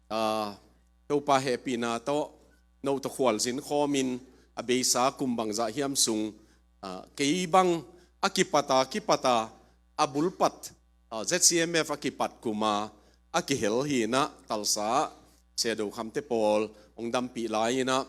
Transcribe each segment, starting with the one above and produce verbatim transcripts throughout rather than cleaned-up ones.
ah, Topa hehpihna tawh note khualzin khawmin a beisa kum bangzah hiam sung, ah, kei bang a kipata kipata a bulpat, ah, Z C M F a kipat kuma a kihel hinah Tulsa ah Sia Do Kham te pawl hong dampih lai inah,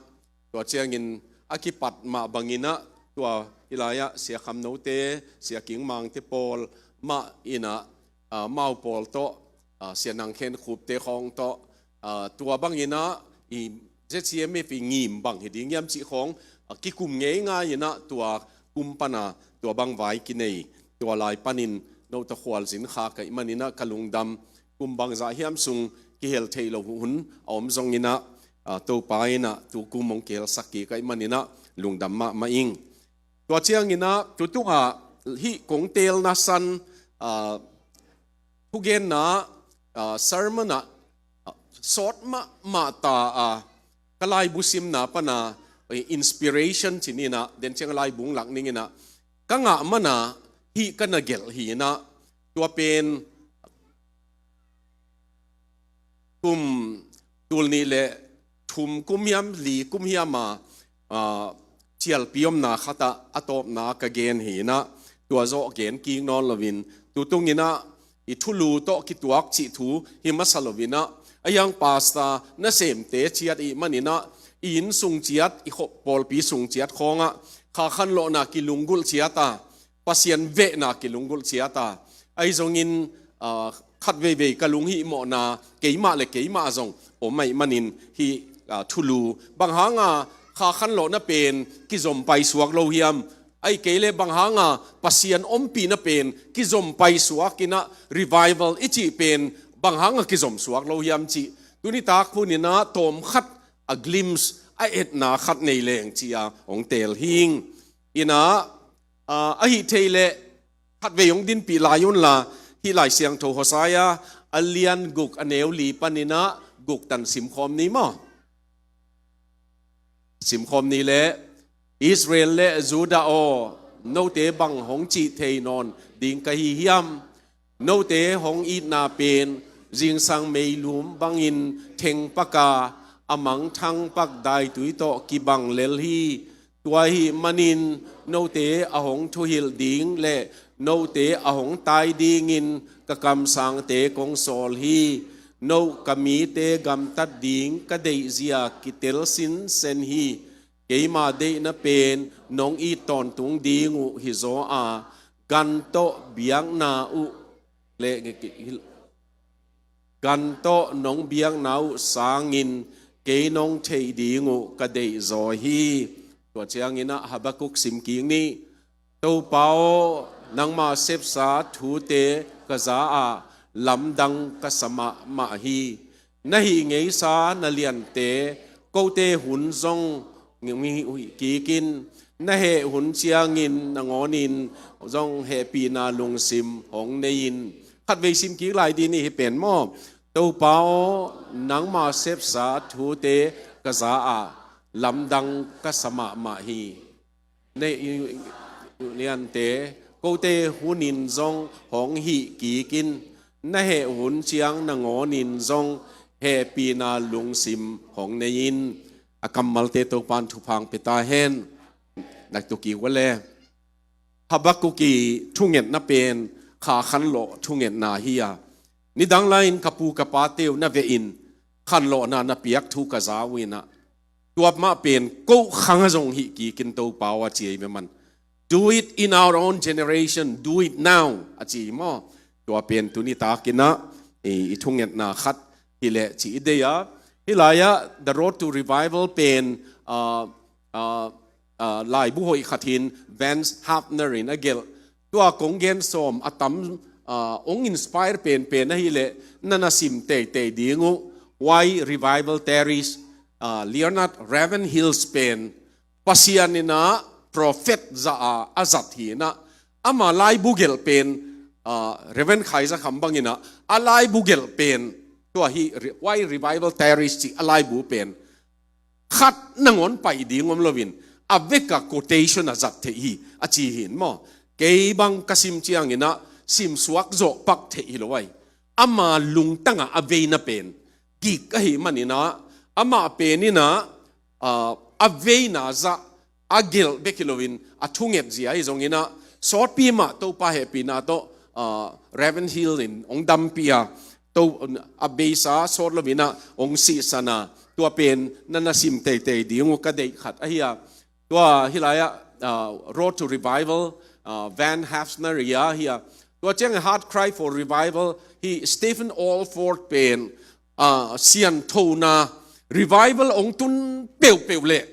tua ciangin a kipat mah banginah tua hih lai-ah Sia Kham No te, Sia King Mang te pawl mah inah, ah, amau pawl tawh, ah, Sia Nang Khen Khup te khawng tawh, ah, tua banginah i Z C M F i ngim bang hi ding hiam cih khawng, ah, kikum ngeingai inah tua kum pana tua bang vai kinei, tua lai panin note khualzin kha ka hih maninah ka lungdam. Kum bangzah hiam sung kihel theih loh hun a om zonginah, ah, Topa inah tu kum hong kihelsak kik ka hih maninah lungdam mahmah ing. Tua cianginah tu tungah hih kong teelna san, ah, thugenna, ah, sermon ah, ah, sawt mahmah ta a, ka laibu simna pana, eh, inspiration ci-in inah, den ciang laibu hong lak ning inah, ka ngah mana hih ka na gelh hinah, tua pen kum tul nih le thum kum hiam, li kum hiam a, ah, cialpi omna khatah a tawpna ka gen hinah, tua zawh gen kik nawn loin, tu tunginah i thulu tawh kituak cih thu hi masa loinah, a hiang pastor nasemte ciat i hih maninah, i inn sung ciat, i khop pawlpi sung ciat khawngah kha khanlawhna kilunggulh ciat a, Pasian vehna kilunggulh ciat a, ahi zongin, ah, khat veivei ka lunghihmawhna keimah le keimah zong om ahih manin hih, ah, thulu bang hanga kha khanlawhna pen kizom paisuak lo hiam? Ahih kei leh bang hanga Pasian ompihna pen kizom paisuak inah revival i cih pen bang hanga kizom suak lo hiam cih tuni tak huninah tawm khat a glimpse, a etna khat nei leng ci-a hong teel hing. Inah, ah, ahih theih leh khatvei hong dinpih lai unla, hih Lai Siangtho Hosea a lian guk a neu li paninah guk tan simkhawm ni maw? Simkhawm ni leh, Israel le Judah aw, note bang hong cih thei nawn ding ka hi hiam? Note hong itna pen zingsang meilum bangin thengpak a, a mangthangpak daitui tawh kibang lel hi. Tua ahih manin note a hong thuhilh ding le note a hong tai dingin ka kamsangte kong sawl hi. Note ka mite gamtat ding ka deihzia kitel sinsen hi. Keima deihna pen nong it tawntung ding uh hizaw a, gan tawh biakna uh le gan tawh nong biakna uh sangin kei nong theih ding uh ka deihzaw hi. Tua cianginah Habakkuk sim kik ni. Topa aw, nangma sepsa thute ka za a, lamdang ka sa mahmah hi. Na hih ngeisa na liante kote hun zong hih kikin, na heh hun ciangin nangawnin zong hehpihna lungsim hong nei in. Khatvei sim kik lai dih ni hih pen maw? Topa aw, nangma sepsa thute ka za a, lamdang ka sa mahmah hi. Na hih liante kote hunin zong hong hih kikin, na heh hun ciang nangawnin zong hehpihna lungsim hong nei in. A kammalte Topan thupha hong pia ta hen. Naktuk kik uh le. Habakkuk i thungetna pen kha khanlawh thungetna hi a, nidang lai-in ka pu ka pate uh na vehin khanlawhna na piak thu ka za uh inah, tua mah pen ko khang a zong hih kikin Topa aw a ci ei ve man. Do it in our own generation, do it now, a ci hi maw? Tua pen tuni takinah i, i thungetna khat hi leh ci i deih a. Hih lai-ah The Road to Revival pen, ah, ah, ah, laibu hoih khat hin Vance Havner in a gelh. Tua kong gen sawm a tam, ah, hong inspire penpen ahih leh na na sim teitei ding uh. Why Revival Tarries, ah, Leonard Ravenhill pen Pasian inah prophet zah a a zat hinah, ama laibu gelh pen, ah, Reverend Khai Za Kham banginah a laibu gelh pen, tua hi, Re-, Why Revival Tarries cih a laibu pen khat nangawn paih ding om loin a vekah quotation a zat theih hi a ci hin maw? Kei bang ka sim cianginah simsuak zawh pak theih hi lo ai. Ama lungtangah a veina pen kik ahih manin ah, amah pen in ah, ah, a veina zah a gelh bek hi loin a thunget zia ahi zongin ah, sawtpi mah Topa hehpihna tawh, ah, Reverend Hill in hong dampih a, to, a beisa sawt loin ah hong sihsan a, tua pen na na sim teitei ding uh ka deih khat ahi a. Tua hih lai-ah, ah, Road to Revival, ah, Van Haffner i a hi a. Tua ciang Heart Cry for Revival, hih Stephen Allford pen, ah, sianthona, revival hong tun peuhpeuh leh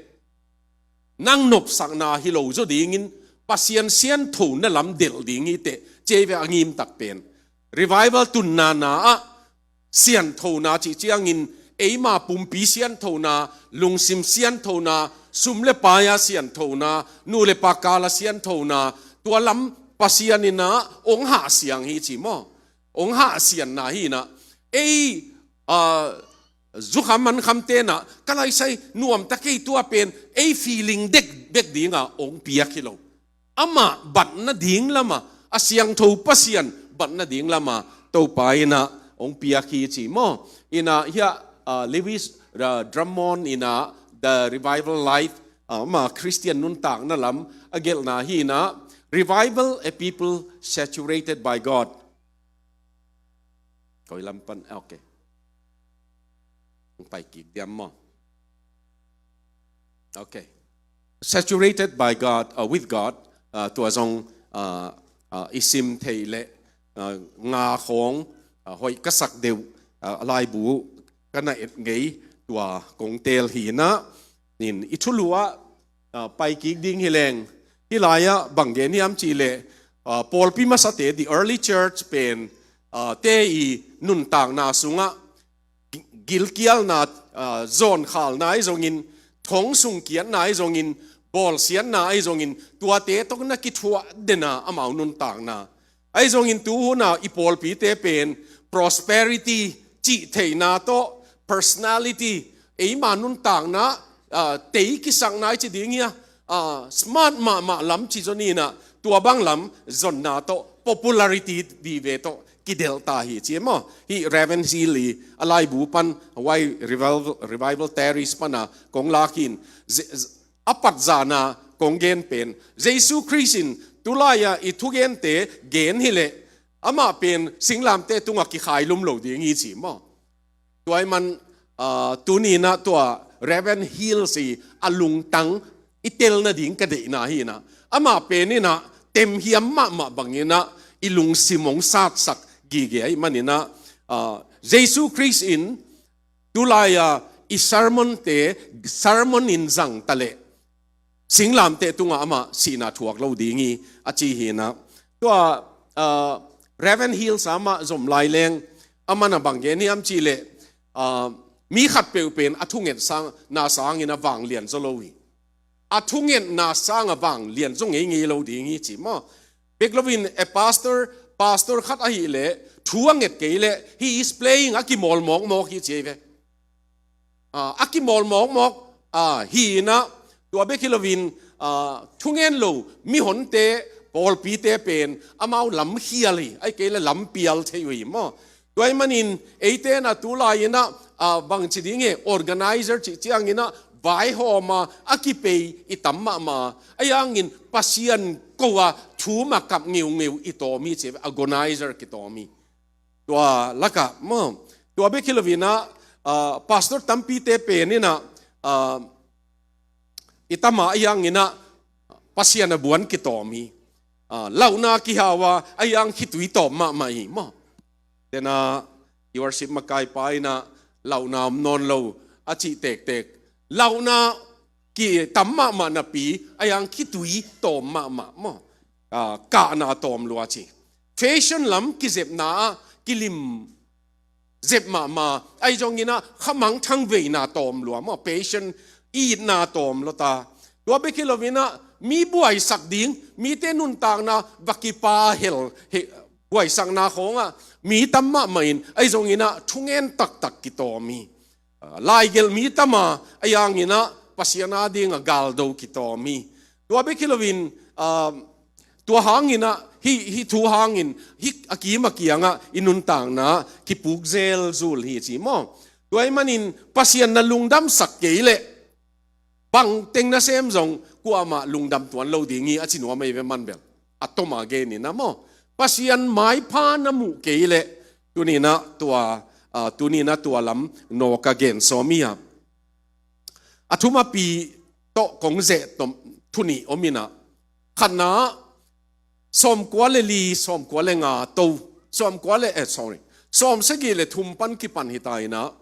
nang nopsakna hi lo zaw dingin Pasian sianthona lam delh ding hi teh, ci ei ve a ngimtak pen. Revival tunna na ah sianthona cih ciangin eima pumpi sianthona, lungsim sianthona, sum le pai-a sianthona, nu le pa kal-a sianthona, tua lam Pasian in ah hong hahsiang hi ci maw? Hong hahsianna hi in ah, ei, ah, zukham mankhamte in ah ka laisai nuamta kei, tua pen ei feeling dek bek dingah hong piak hi lo. Amah bat nading lamah, a siangtho Pasian bat nading lamah Topa in ah hong piak hi ci maw? In ah hiah, ah, Lewis, ah, Drummond in ah The Revival Life, ah, amah Christian nuntakna lam a gelhna hi in ah, Revival, a people saturated by God. Koi lam pan, ah, okay. Hong pai kik diam maw? Okay. Saturated by God, uh, with God, uh, tua zong, uh, uh, i sim thei leh, uh, nga khawng, uh, hoih ka sak deuh, uh, laibu ka na et ngei, tua kong teel hi in ah, in i thulu ah, ah, pai kik ding hi leng. Hih lai-ah bang gen hiam cih leh, ah, pawlpi masate, the early church pen, ah, te i nuntakna sungah gi-, gilkialna, ah, zawnkhalna ahi zongin, thong sung kiatna ahi zongin, bawlsiatna ahi zongin, tuate tawh na kithuah den a amau nuntakna. Ahi zongin tu hun a i pawlpite pen prosperity cih theihna tawh personality, eima nuntakna, ah, tei kisakna i ci ding hia, ah, smart mahmah lam ci zaw ni in ah, tua bang lam zonna tawh popularity vive tawh kidelh ta hi ci maw? Hih Reverend Hill i a laibu pan, Hawaii Revival, Revival Terrace pan a kong lak in, ze-, a patzahna kong gen pen, Jesu Khrist in tulai-a i thugente gen hi leh, amah pen singlamteh tungah kikhailum lo ding hi ci maw? Tua ahih man, ah, tuni in ah tua Reverend Hill i a lungtang i tel nading ka deihna hi in ah, amah pen in ah temhiam mahmah bangin ah i lungsim hong satsak gige ahih manin ah, ah, Jesu Khrist in tulai-a i sermon-te, sermon in zang ta leh singlamteh tungah amah sihna thuak lo ding hi, a ci hi in ah. Tua, ah, Reverend Hill amah zom lai leng, amah na bang gen hiam cih leh, ah, mi khat peuh pen a thungetna sangin a vanglian zaw lo hi. A thungetna sangah vanglian zaw ngeingei lo ding hi ci maw? Bek loin a pastor, pastor khat ahih leh thu a nget kei leh, he is playing, a kimawl mawkmawk hi ci ei ve. Ah, a kimawl mawkmawk, ah, hi in ah, tua bek hi loin, ah, thungen lo mihonte, pawlpite pen amau lamkhial hi, ahih kei leh lampial thei uh hi maw? Tua ahih manin eite in ah tulai in ah, ah, bang ci ding e, organizer cih ciangin ah vaihawm a, a kipei i tam mahmah, ahi hangin Pasian ko a thu mah kap ngeungeu i tawm hi ci ei ve, agonizer kitawm hi. Tua lakah maw, tua bek hi loin ah, ah, pastor tampite pen in ah, ah, i tam a, ahi hangin ah Pasian a buan kitawm hi. Ah, lauhna kihau a, ahi hang khitui tawm mahmah hi maw? Tena i worship makaipa in ah lauhna om nawn lo a cih tektek, lauhna kitam mahmah napi, ahi hang khitui tawm mahmah maw? Ah, kahna tawm lua ci. Fashion lam kizepna ah kilim zep mahmah, ahi zongin ah khamangthang veina tawm lua maw, passion, itna tawm lua ta. Tua bek hi loin ah mi buaisak ding, mite nuntakna va kipa hel, he, buaisakna khawngah mi tam mahmah in, ahi zongin ah thungen taktak kitawm hi. Ah, laigelh mi tam a, ahi hangin ah Pasian a dingah galdo kitawm hi. Tua bek hi loin, ah, tua hangin ah, hih, hih thu hangin, hih a kim a kiangah i nuntakna kipuk zelzul hi ci maw? Tua ahih manin Pasian na lungdamsak kei leh bangteng nasem zong kuamah lungdam tuan lo ding hi a ci nuam ahi ve, manbel a toma genin a maw. Pasian maipha na muh kei leh tuninah tua, ah, tuninah tua lam nawka gen sawm hi a. A thumapi tawh kong zeh tom thunih om inah, khatna, sawmkua le li, sawmkua le nga to, sawmkua le, eh, sorry, sawmsagih le thum pan kipan hita inah,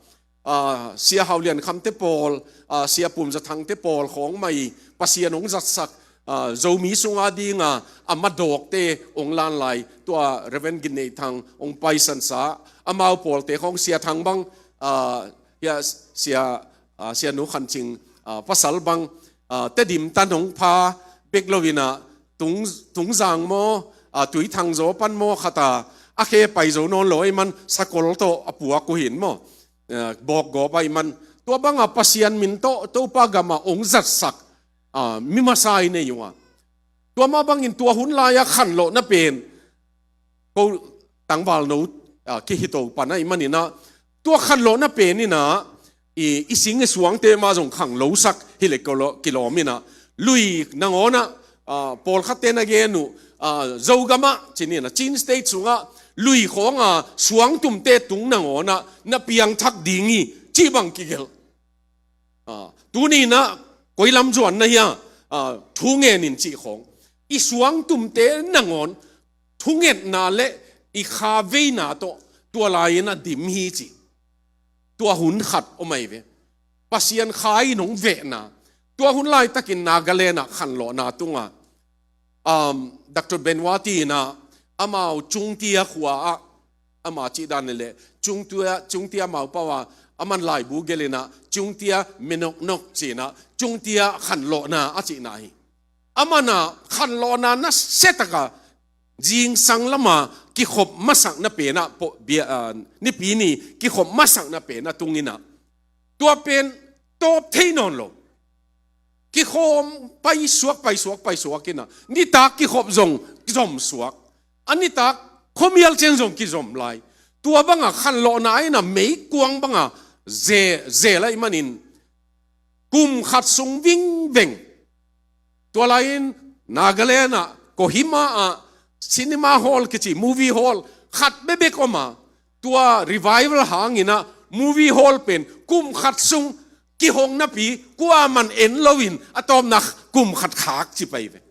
ah, Sia Hau Lian Kham te pawl, ah, Sia Pum Za Thang te pawl khawng mah i Pasian hong zatsak, ah, Zomi sunga dinga a madawkte hong lan lai, tua Reverend Gin Nei Thang hong paisansa, amau pawlte khawng Sia Thang bang, ah, hia Sia, ah, Sia Nu Khan Cing, ah, pasal bang, ah, Tedim tan hong pha bek lo inah, Tung, Tungzang maw, ah, Tuithang zaw pan maw khata, a khe pai zo nawn lo ahih man sakol tawh a puak uh hin maw, ah, bawkgawp ahih man. Tua banga Pasian min tawh Topa gamah hong zatsak, ah, mi masa i nei uh a. Tua mah bangin tua hun lai-a khanlawhna pen ko tangvalno, ah, kihito pan ahih maninah, tua khanlawhna pen inah i, i sing i suangte mah zong khanglosak hileh kilawm inah, lui nangawnah, ah, pawlkhatte na gen uh, ah, Zogamah ci-in ah, Chin State sungah lui khawnga suangtumte tung nangawnah na piangthak ding hi cih bang kigelh. Ah, tuninah koi lam zuan na hia, ah, thungen in cih khawng. I suangtumte nangawn thungetna le i kha veina tawh tua lai-in a dim hi ci. Tua hun khat om ahi ve. Pasian kha in hong vehna. Tua hun laitakin Nagaland ah khanlawhna tunga, um, Doctor Benwati inah amau Chungtia khua ah, ama cih dan le le, Chungtia, Chungtia amau pau a, aman laibu gelh inah Chungtia Menoknok ci-inah, Chungtia khanlawhna a cihna hi. Aman ah khanlawhna nasia taka zingsang lama kikhop masakna penah, po, bia, ah, Nipi ni kikhop masakna penah tung inah, tua pen tawp thei nawn lo. Kikhawm paisuak, paisuak, paisuak inah, nitak kikhop zong kizom suak. A nitak khuamial ciang zong kizom lai. Tua banga khanlawhna inah meikuang banga ze, ze lai manin kum khat sung vingveng. Tua lai-in Nagaland ah, Kohima ah, cinema hall kici, movie hall khat bekbek om a. Tua revival hang inah movie hall pen kum khat sung kihong napi kuaman en loin a tawpna kum khat khak ci pai ve.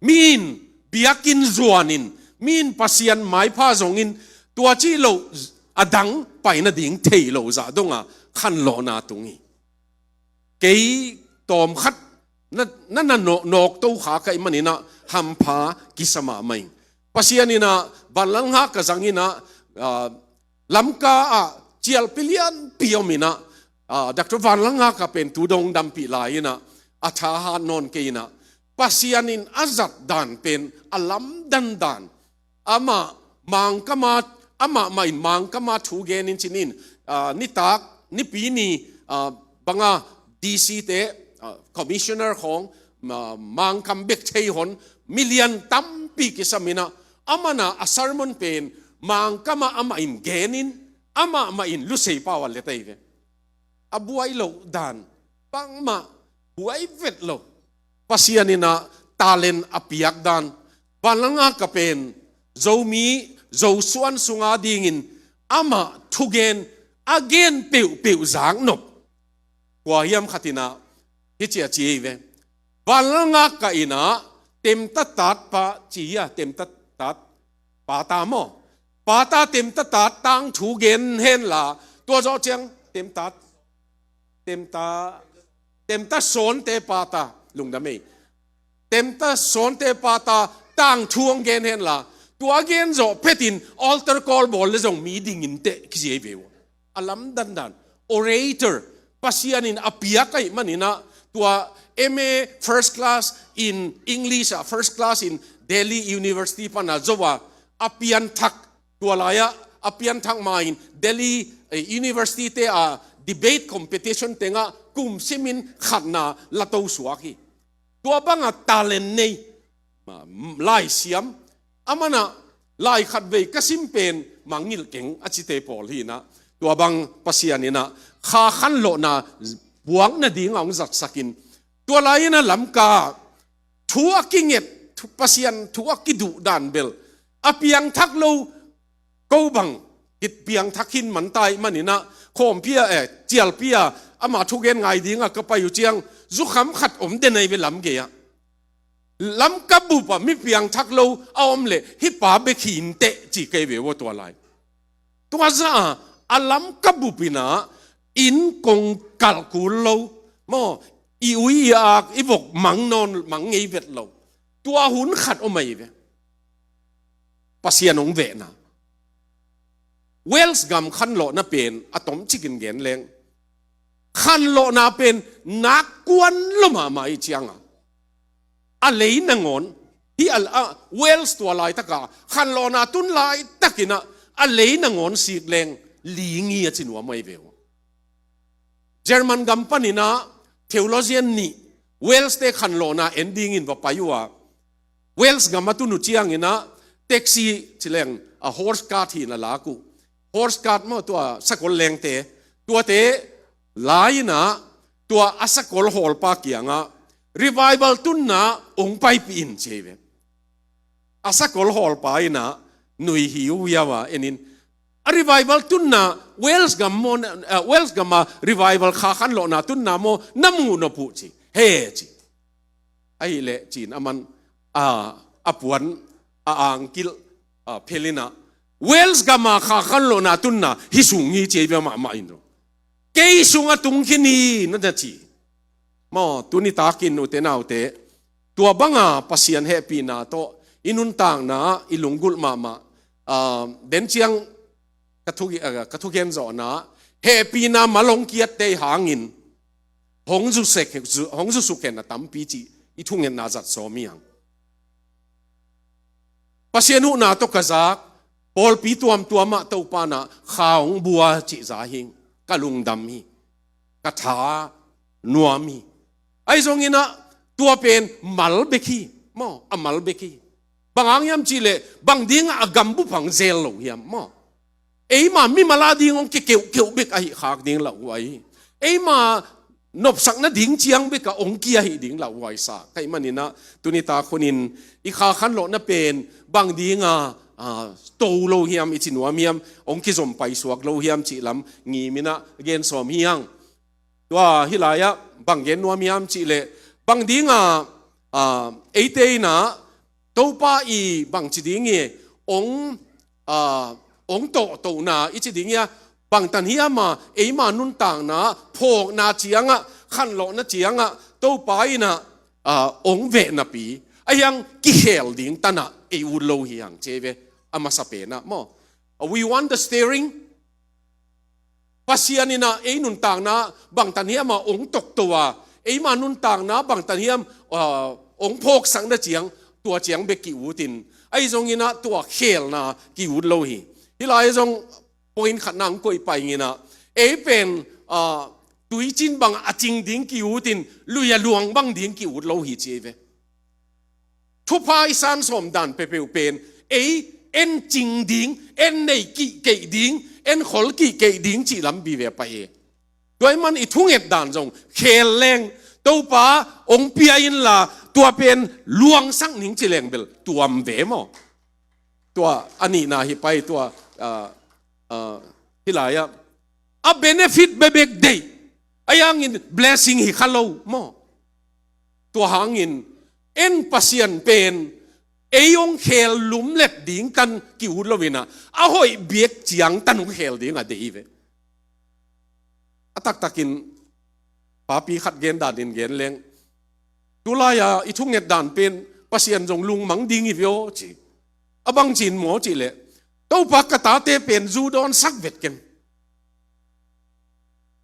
Mi in biakinn zuanin, mi in Pasian maipha zongin, tua cih loh a dang pai nading thei lo zah donga khanlawhna tung hi. Kei tawmkhat na, na, na nawk, nawkto kha ka hih maninah hampha kisa mahmah ing. Pasian inah Vanlalngak ka zang inah, ah, Lamka ah cialpi lianpi om inah, ah, Doctor Vanlalngak ka pen tu dong dampih lai inah a thahat nawn kei inah, Pasian in a zat dan pen a lamdang dan. Amah Mangkama, amah mah in Mangkama thu genin cinin, ah, nitak, Nipi ni, ah, banga D C te, ah, commissioner khawng, ah, Mangkam bek thei hon, milian tampi kisam inah, aman ah a sermon pen Mangkama amah in genin, amah mah in Lusei pau a let ahi ve. A buai loh dan, bangmah buai vet lo. Pasian inah talent a piak dan, Vanlalngak ka pen Zomi, Zosuan sunga dingin amah thugen a gen peuhpeuh zaknop. Kua hiam khat inah hici a ci hi ve. Vanlalngak ka inah Temta Tat pa ci hi a, Temta Tat, Pata maw. Pata Temta Tat tangthu gen henla, tua zawh ciang Temta, Temta, Temta Sawnte Pata, lungdam ei. Temta Sawnte Pata tangthu hong gen henla, tua gen zawh phetin altar call bawl le zong mi dingin teh kici hi ve uh. A lamdang dan. Orator. Pasian in a piak ahih maninah tua M A first class in English ah, first class in Delhi University pana zo a, a pianthak, tua lai-ah a pianthak ma-in Delhi, eh, University te a debate competition tengah kum simin khatna la to suak hi. Tua banga talent nei, ma, laisiam, aman ah lai khatvei ka sim pen mangngilh keng a cite pawl hi inah, Tua bang Pasian in ah kha khanlawhna buak nading a hong zatsak in, tua lai-in ah Lamka thu a kinget, thu, Pasian thu a kiduh dan bel a piangthak lo, ko bang i piangthak hi man ta ahih manin ah, khawmpi ah, eh, cialpi ah ama thugen ngai ding a ka pai uh ciang, zukham khat om den ahi ve lam gei ah. Lamka bup ah mi piangthak lo a om leh hih pa bek hi inteh ci ka hi ve aw tua lai. Tua zah a, a Lamka bup in ah inn kong kalh kul lo, maw, i ui i ak i vok mang nawn, mang ngei vet lo. Tua hun khat om ahi ve. Pasian hong vehna. Wales gam khanlawhna pen a tomcik in gen leng, khanlawhna pen nak kuan lo mahmah ahih ciang a, a lei nangawn, hih a, a, Wales tua laitak a khanlawhna tun laitak in ah a lei nangawn sik leng ling hi a ci nuam ahi ve aw. German gam panin ah theologian nih Wales te khanlawhna en dingin va pai uh a, Wales gam a tun uh ciangin ah taxi ci leng, a, horse cart hi in a lak uh. Horse cart maw, tua sakol lengte, tuate la in ah tua a sakol hawlpa kiangah, "Revival tunna hong paipih in," ci hi ve. A sakol hawlpa in ah nui hiuhiau a en in, "A revival tunna, Wales gam maw, eh, Wales gam a revival kha khanlawhna tunna maw na muh nop uh?" ci. "He," ci. Ahih leh ci-in aman, a, a puan a angkilh, a, phel in ah, "Wales gam a kha khanlawhna tunna hih sung hi," ci hi ve mahmah in. "Kei sung a tung khin hi," na na ci. Maw, tuni takin ute naute, tua bang a Pasian hehpihna tawh i nuntakna i lunggulh mahmah, a, den ciang ka thu, a, ka thugen zawhna, hehpihna mal hong kiatte hangin hong zusek, hong zusuk hen a tampi cih i thungetna zat sawm hi hang. Pasian huhna tawh ka zak pawlpi tuamtuam ah Topa in ah kha hong bua cih za hi hang. Ka lungdam hi. Ka tha nuam hi. Ahi zongin ah tua pen mal bek hi. Maw, a mal bek hi. Bang hang hiam cih leh, bang ding a a gambup hang zel lo hiam, maw? Eima mimal a ding hong kikeuhkeuh bek ahih khak ding lauhuai hi. Eima nopsak nading ciang bek a hong kia hi ding lauhuai sa ka hih manin ah, tuni tak hunin i kha khanlawhna pen bang ding a, a, to lo hiam, i ci nuam hiam, hong kizom paisuak lo hiam cih lam ngim in ah gen sawm hi hang. Tua hih lai-ah bang gen nuam hiam cih leh, bang ding a, a, eite in ah Topa i bangci ding hi, hong, a, hong tawhtohna i ci ding hi a, bangtan hiam a, eima nuntakna phawkna ciangah, khanlawhna ciangah Topa in ah, a, hong veh napi, ahi hang kikhel ding tan ah ei ut lo hi hang ci hi ve. A masa pen ah, maw, we want the steering. Pasian in ah ei nuntakna bangtan hiam a hong tokto a, eima nuntakna bangtan hiam, ah, hong phawksakna ciang, tua ciang bek ki-ut in, ahi zongin ah tua khelna ki-ut lo hi. Hih lai zong point khatna hong koih pai ing in ah, ei pen, ah, tuicin bang a cing ding ki-ut in, lui a luang bang ding ki-ut lo hi ci hi ve. Thupha i san sawm dan peuhpeuh pen ei en cing ding, en nei kihkeih ding, en khol kihkeih ding cih lam vive pah hi. Tua ahih man i thunget dan zong khel leng, Topa hong pia inla, tua pen luangsak ning ci leng bel tuam ve maw? Tua a nihna hi pah hi, tua, ah, ah, hih lai-ah a benefit bekbek deih, ahi hangin blessing hi kha lo maw? Tua hangin en Pasian pen ei hong khel lumlet ding tan ki-ut lo in ah, a hoih bek ciang tan hong khel ding a deih hi ve. A taktakin papi khat gen danin gen leng, tu lai-a i thunget dan pen Pasian zong lungmang ding hi ve aw ci. A bangci in maw cih leh, Topa, ka tate pen zu dawnsak vet ken.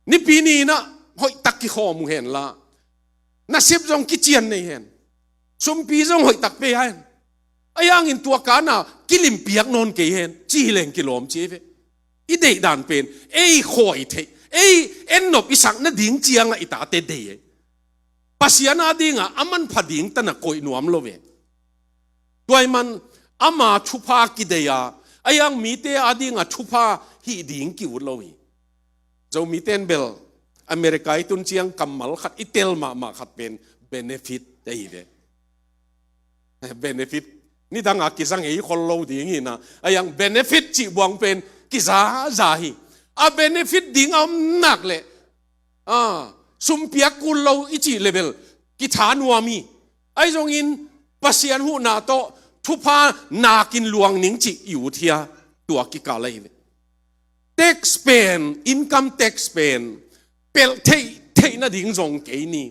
Nipi ni in ah hoihtak kikhawm uh hen la, nasep zong kician nei hen, sumpi zong hoihtak pia hen, ahi hangin tua kan ah kilim piak nawn kei hen, ci hi leng kilawm ci hi ve. I deih dan pen ei khawi theih, ei en nop i sak nading ciangah i tate deih hi. Pasian a dingah a manpha ding tan ah koih nuam lo ve. Tua ahih man ama thupha kideih a, ahi hang mite a dingah thupha hih ding ki-ut lo hi. Zomi ten bel America i tun ciang kammal khat i tel mahmah khat pen benefit ahi ve. Benefit. Nidanga kizang ei khol lo ding hi na. A yang benefit cih buang pen kizaza hi. A benefit ding a om nak leh, ah, sumpiak kul lo i cih level kitha nuam hi. Ahi zongin Pasian huhna tawh thupha nakin luang ning cih i ut hia, tua kikal ahi ve. Tax pen, income tax pen pelh theih theih nading zong kei ni.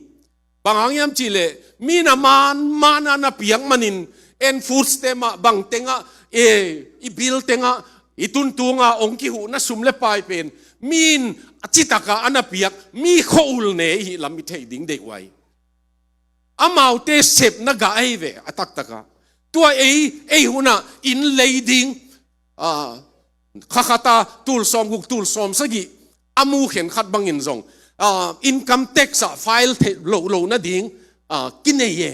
Bang hang hiam cihleh mi na man man a na piak manin, en food stamp ah bang tengah, e, i bill tengah, i tuntunga ong kihuh na sum le pai pen min a citaka a na piak mi khua-ul ne i hih lam i theih ding deih uh ahi. Amaute sepna gah ahi ve a taktaka. Tua ei, ei hunah inn lei ding, ah, khakhata tul sawm guk tul sawm sagih a mu khen khat bangin zong, ah, income tax ah file theih loh loh nading, ah, kinei e.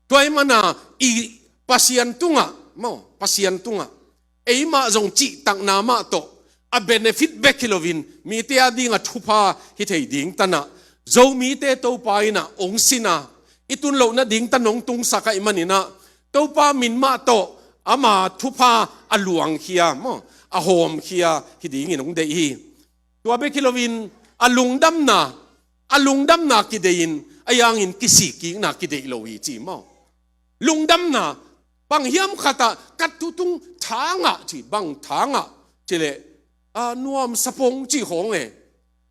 Tua ahih mana i Pasian tungah, maw, Pasian tungah eimah zong cihtakna mah tawh a benefit bek hi loin mite a dingah thupha hi thei ding tanah Zomite Topa innah ong sina i tun loh nading tan ong tungsak ahih maninah Topa min mah tawh ama thupha a luangkhia, maw, a hawmkhia hi dingin ong deih hi. Tua bek hi loin a lungdamna, a lungdamna kideihin a yangin kisikkikna kideih lo hi ci maw. Lungdamna, bang hiam khatah ka tutung thangah ci, bang thangah cileh, a, nuamsa pong ci khawng e.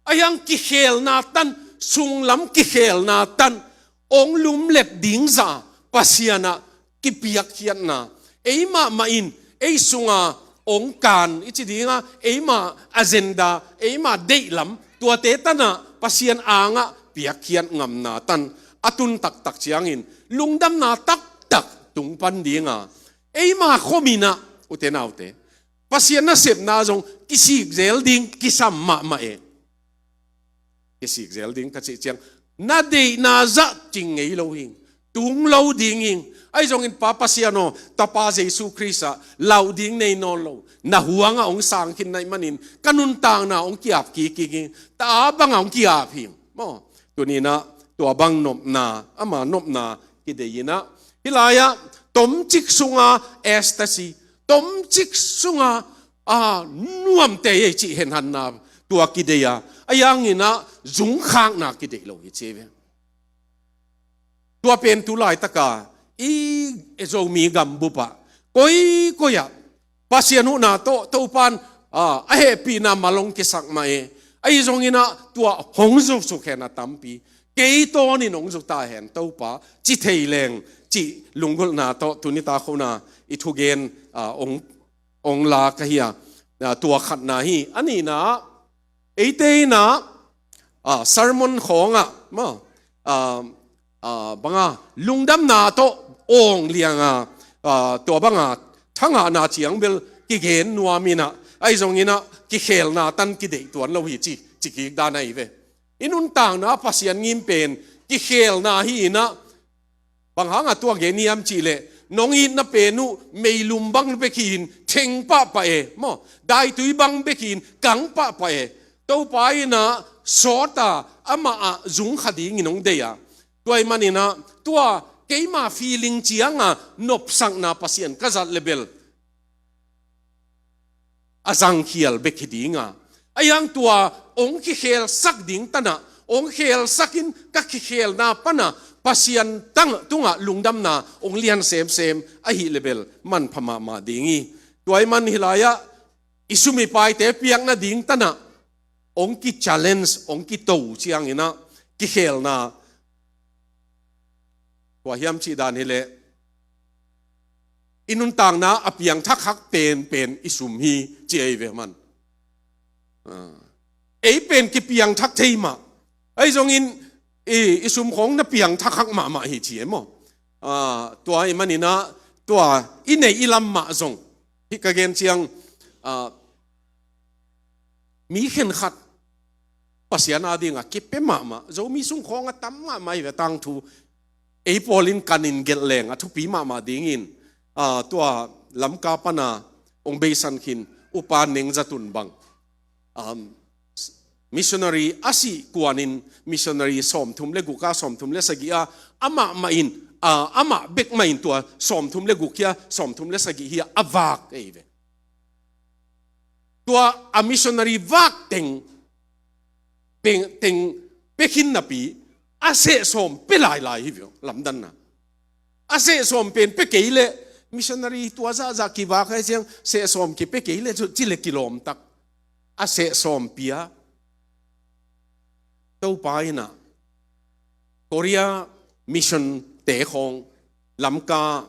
A yang kikhelna tan, sunglam kikhelna tan ong lumlet ding zah Pasian ah kipiakkhiatna, eimah mah in ei sunga ong kan i ci dinga, eimah agenda, eimah deihlam, tuate tanah Pasian angah piakkhiat ngamna tan a tun taktak ciangin lungdamna taktak tung pan dinga, eimah khominah, ute naute, Pasian nasepna zong kisik zel ding kisam mahmah e. Kisik zel ding ka cih ciang, na deihna zah cing ngei lo hing, tung lo ding hing. Ahi zongin Pa Pasian aw, Tapa Jesu Khrist ah lau ding nei nawn lo, na huangah ong sang khin na hih manin ka nuntakna ong ki-ap kik kik hing, ta a bangah ong ki-ap hing. Maw, tuninah tua bang nopna, ama nopna kideihinah, hih lai-ah tomcik sunga ecstasy, tomcik sunga, a, nuamte ei cih henhanna tua kidei a, a yanginah zungkhakna kideih lo hi ci ve. Tua pen tu laitaka i Zomi gambup ah koikoi ah Pasian huhna tawh Topan, a, a hehpihna malong kisak mah e. Ahi zonginah tua hong zusuk hen a tampi, kei tawnin hong zu ta hen Topa ci thei leng cih lunggulhna tawh tuni ta khona i thugen, a, ong, ong la ka hi a, a, tua khatna hi. A nihna, eite innah, a, sermon khawngah, maw, a, a, banga lungdamna tawh awng lianga, a, tua banga thangahna ciang bel kigen nuam innah, ahi zonginah kikhelna tan kideih tuan lo hi ci, ci kik dan ahi ve. I nuntakna Pasian ngim pen kikhelna hi innah, bang hanga tua gen hiam cihleh, nong itna pen uh meilum bang bek hi in theng pahpah e, maw, daitui bang bek hi in kang pahpah e. Topa innah sawta amah ah zungkha dingin hong deih a, tua ahih maninah tua keima feeling cianga nopsakna Pasian ka zat le bel a zangkhial bek hi dinga, a yang tua ong kikhelsak ding tanah, ong khelsakin ka kikhelna pana Pasian tang tungah lungdamna ong lian semsem ahi le bel manpha mahmah ding hi. Tua ahih man hih lai-ah i sum i paite piakna ding tanah ong ki-challenge, ong kito cianginah kikhelna, tua hiam cih dan hileh, i nuntakna a piangthak hak penpen i sum hi ci ei ve man. A, ei pen kipiangthak thei mah. Ahi zongin i, i sum khawng na piangthak hak mahmah hi ci ei maw. A, tua ahih maninah tua i neih i lam mah zong hih ka gen ciang, a, mi khenkhat Pasian a dingah kipia mahmah, Zomi sung khawng a tam mahmah hi ve tangthu. Ei pawlin kanin gelh leng a thupi mahmah dingin, a, tua Lamka pana ong beisan khin Upa Neng Za Tun bang, um, missionary a sih kuanin missionary sawmthum le guk a, sawmthum le sagih a, amah mah in, a, amah bek mah in tua sawmthum le guk hi a, sawmthum le sagih hi a, a vak ei ve. Tua a missionary vak teng, teng, teng pia khin napi, a seh sawm pia lailai hi ve, lamdanna. A seh sawm pen pia kei leh, missionary tua zahzah kivak hi ciang, seh sawm kipia kei leh, ci leh kilawm tak. A seh sawm pia. Topa in ah, Korea mission te khawng, Lamka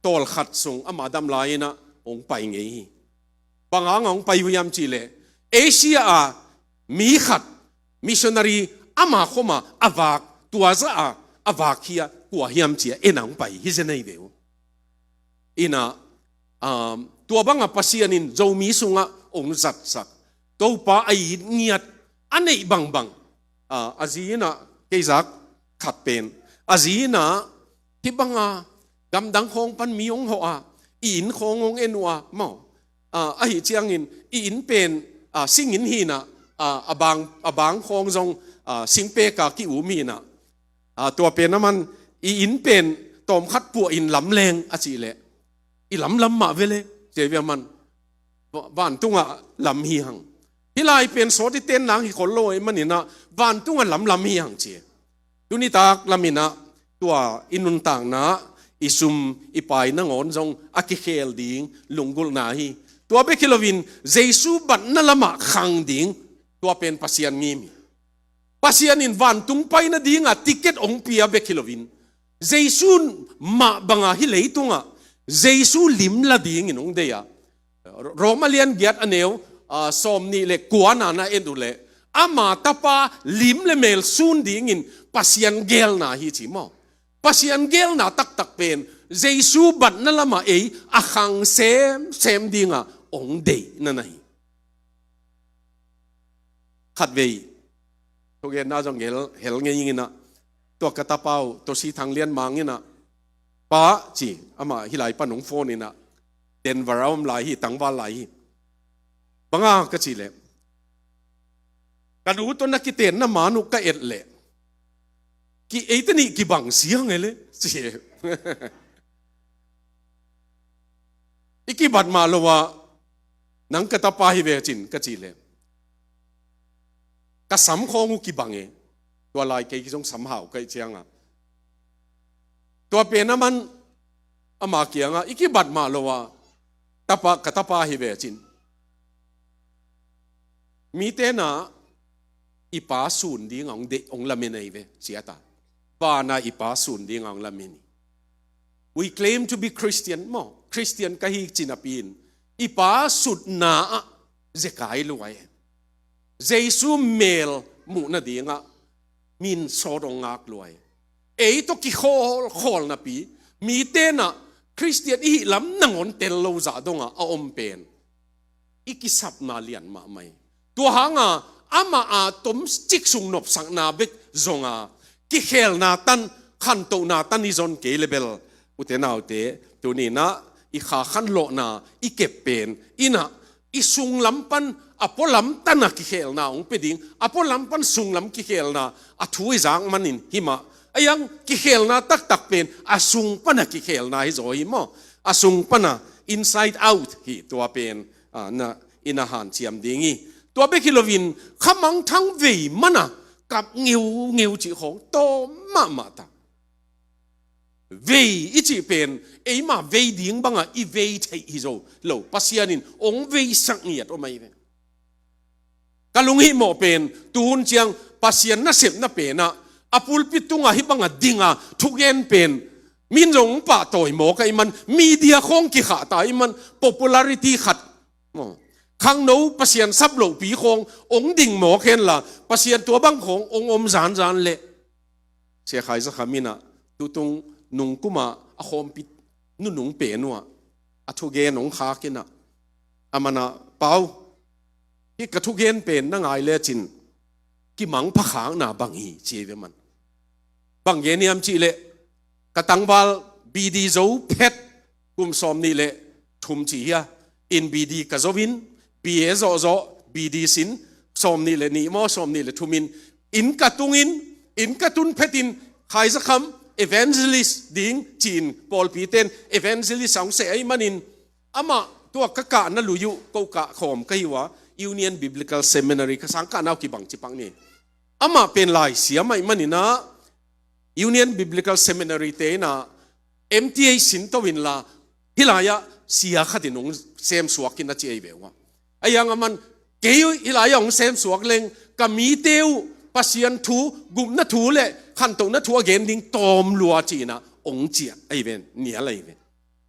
tawlkhat sung amah dam lai in ah hong pai ngei hi. Bang hang a hong pai uh hiam cih leh, Asia a mi khat, missionary ama khawm a a vak, tua zah a a vak hi a, kua hiam ci a en a hong pai hi zen ahi ve uh. In ah, um, tua bang a Pasian in Zomi sungah hong zatsak. Topa a it ngiat a neih bangbang. Ah, a zi in ah, kei zak khat pen, a zi in ah, hih bang a gamdang khawng pan mi hong hawh a, i inn khawng hong en uh a, maw. Ah, ahi ciangin, i inn pen, ah, sing inn hi in ah, ah, a bang, a bang khawng zong, ah, singpek a ki-um hi in ah. Ah, tua pen a man, i inn pen tawmkhat puah in lam leng a cih leh, i lamlam mah ve le, ci ve a man. Va-, vantungah lam hi hang. Hih lai pen sawt i ten nang hi khol lo ahih manin ah, vantungah lamlam hi hang ci. Tuni tak lam in ah, tua i nuntakna, i sum, i pai nangawn zong a kikhel ding lunggulhna hi. Tua bek hi loin, Jesu batna lamah khang ding, tua pen Pasian ngim hi. Pasian in vantung pai nading a ticket hong pia bek hi loin, Jesu mah bang a hih leitung ah Jesu lim la dingin hong deih a. Rom a lian giat a neu, ah, sawmnih le kua na na en uh leh, ama Tapa lim le mel sun dingin Pasian geelna hi ci maw. Pasian geelna taktak pen Jesu batna lam a ei a khang semsem ding a hong deihna na hi. Khatvei, thugenna zong hel, hel ngei ing in ah, tua ka tapa uh, Tosi Thang Lian Mang in ah, "Pa," ci, amah hih lai pan hong phone in ah, Denver a om lai hi, tangval lai hi. "Bang a?" ka cih leh, "Ka nu tawh na kitenna man uh ka et leh, ki, eite nih kibang siang e le," ci. "I kibat mah lo a, nang ka tapa hi ve cin," ka cih leh, "Ka sam khawng uh kibang e." Tua lai kei zong sam hau ka hih ciang a, tua pen a man, ama kiang a, "I kibat mah lo a, tapa, ka tapa hi ve cin, mite na i pa sun ding a hong deih, hong lamen ahi ve," ci a ta. "Van a i pa sun ding a hong lamen hi. We claim to be Christian maw, Christian ka hi," ci napi in, "I pa sutna ah zekai lua e. Jesu mel muh nading ah min sawt hong ngak lua e. Ei tawh kikhawlkhawl napi, mite na Christian i hih lam nangawn tel lo zah dong a a om pen i kisapna lian mahmah hi. Tua hang a, amah a tomcik sung nopsakna bek zong a, kikhelna tan, khantohna tan i zon kei le bel, ute naute, tuni in ah i kha khanlawhna i kep pen in ah, i sunglam pan a pualam tan a kikhelna hong pia ding, a pualam pan sunglam kikhelna a thu i zak manin hi mah. A iang kikhelna taktak pen a sung pan a kikhelna hi zaw hi maw. A sung pan a, inside out hi tua pen, ah, na, i na hanciam ding hi. Tua bek hi loin, kha mangthang vei man a kap ngeungeu cih khawng tawm mahmah ta. Vei i cih pen, eima vei ding bang a i vei theih hi zo lo, Pasian in hong veisak ngiat om ahi ve. Ka lunghihmawh pen, tuhun ciang Pasian nasepna pen ah, a pulpit tung a hih bang a ding a thugen pen, min zong hong pahtawi mawk ahih man, media khawng kikhah ta ahih man, popularity khat, maw, khangno Pasian sap lohpi khawng hong ding mawk hen la, Pasian tua bang khawng hong om zanzan leh. Sia Khai Za Kham in ah, tutung nungkum a a khawmpi nunung pen uh ah, a thugen hong khak in ah, aman ah, "Pau, hih ka thugen pen na ngai lecin kimangpha khakna bang hi," ci ve man. "Bang gen hiam cih leh, ka tangval B D zo phet kum sawmnih le thum ci hi a, in B D ka zo in, B A zawhzawh, B D sin, sawm nih le nih maw, sawm nih le thum in, inn ka tungin, inn ka tun phetin, Khaizakham evangelist ding ci-in pawlpi ten evangelist a hong seh ahih manin, amah tua ka kahna lui uh ko kah khawm ka hi uh a, Union Biblical Seminary ka sang kahna uh kibang ci pak ni. Amah pen lai siam ahih manin ah, Union Biblical Seminary te in ah M T A sin to inla, hih lai-ah sia khat in hong semsuak in a ci ei ve uh a. Ahi hang aman, kei hih lai-ah hong semsuak leng ka mite uh Pasian thu, gupna thu le khantohna thu a gen ding tawm lua ci-in ah hong ciah ahi ven, nial ahi ven.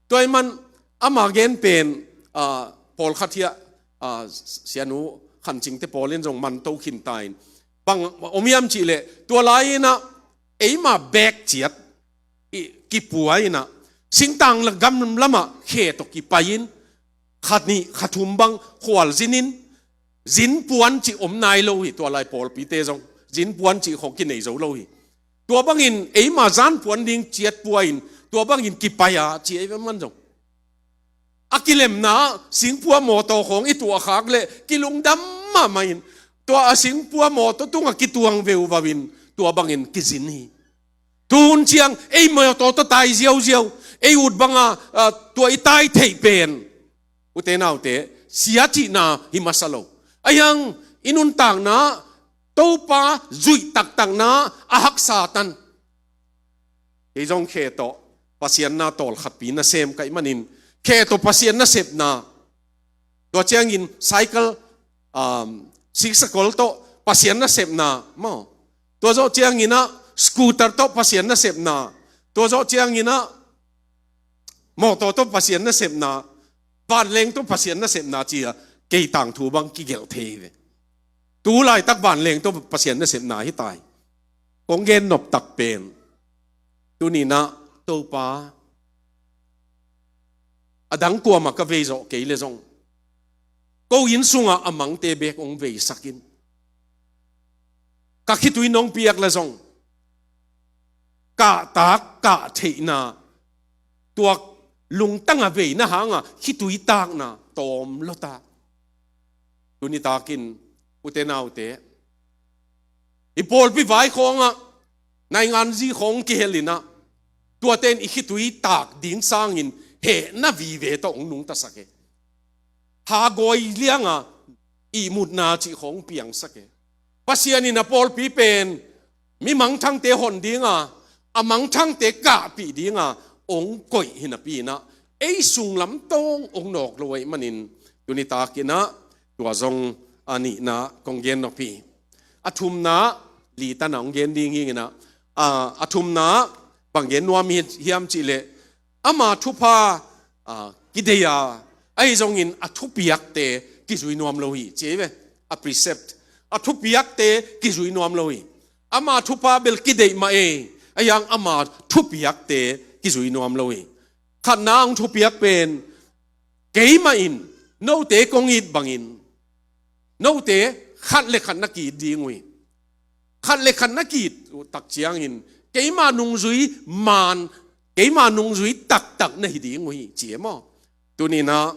Tua ahih man ama gen pen, ah, pawlkhat hiah, ah, sianu Khan Cing te pawl in zong man to khin ta in, bang om hiam cih leh, tua lai-in ah eima bek ciat i kipua in ah, singtang la gam lamah khe tawh kipai in, kha nih kha thum bang khualzin in, zin puan cih om nai lo hi, tua lai pawlpite zong zin puan cih khawng kinei zo lo hi. Tua bangin eima zan puan ding ciat pua in, tua bangin kipai a ci ei ve man zong. A kilemna singpua mawtaw khawng i tuahkhak leh kilungdam mahmah in, tua a singpua mawtaw tungah kituang veuvau in, tua bangin kizin hi. Tun ciang ei mawtaw tawh tai ziauziau, ei ut banga, ah, tua i tai theih pen, ute naute, sia cihna hi masa lo. Ahi hang i nuntakna Topa zuih taktakna a haksa tan. Kei zong khe tawh Pasian na tawlkhatpi nasem ka hih manin, khe tawh Pasian nasepna, tua ciangin cycle, um, siksakol tawh Pasian nasepna maw, tua zawh ciangin ah scooter tawh Pasian nasepna, tua zawh ciangin ah mawtaw tawh Pasian nasepna, vanleng tawh Pasian nasepna ci-a kei tangthu bang kigelh thei hi ve. Tu laitak vanleng tawh Pasian nasepna hi ta hi. Kong gen noptak pen, tuni-in ah Topa, a dang kuamah ka vei zawh kei leh zong, ko inn sungah a mangte bek hong veisak in. Ka khitui nong piak leh zong, kahtak kahtheihna, tua lungtang a veina hanga khitui takna tawm lo ta. Tuni takin, ute naute, i pawlpi vai khawngah nainganzi khawng kihel in ah, tuate in i khitui tak ding sangin hehna vive tawh hong nungtasak e. Hagawi lianga ihmutna cih khawng piangsak e. Pasian in a pawlpi pen mi mangthangte hon dinga, a mangthangte kahpih dinga hong koih hi napi-in ah, ei sunglam tawng hong nawk lo ahih manin, tuni takin ah tua zong a nihna kong gen nop hi. A thumna, li tan ah hong gen ding hi in ah, a, a thumna bang gen nuam hi hiam cih leh, ama thupha, a, kideih a, ahi zongin a thupiakte kizui nuam lo hi, ci ei ve. A precept, a thupiakte kizui nuam lo hi. Ama thupha bel kideih mah ei, ahi hang ama thupiakte kizui nuam lo hi. Khatna hong thupiak pen, keimah in note kong it bangin, note khat le khat na ki-it ding uh hi. Khat le khat na ki-it uh tak ciangin, keima nungzui maan, keima nungzui taktak na hi ding uh hi, ci e maw? Tuni-in ah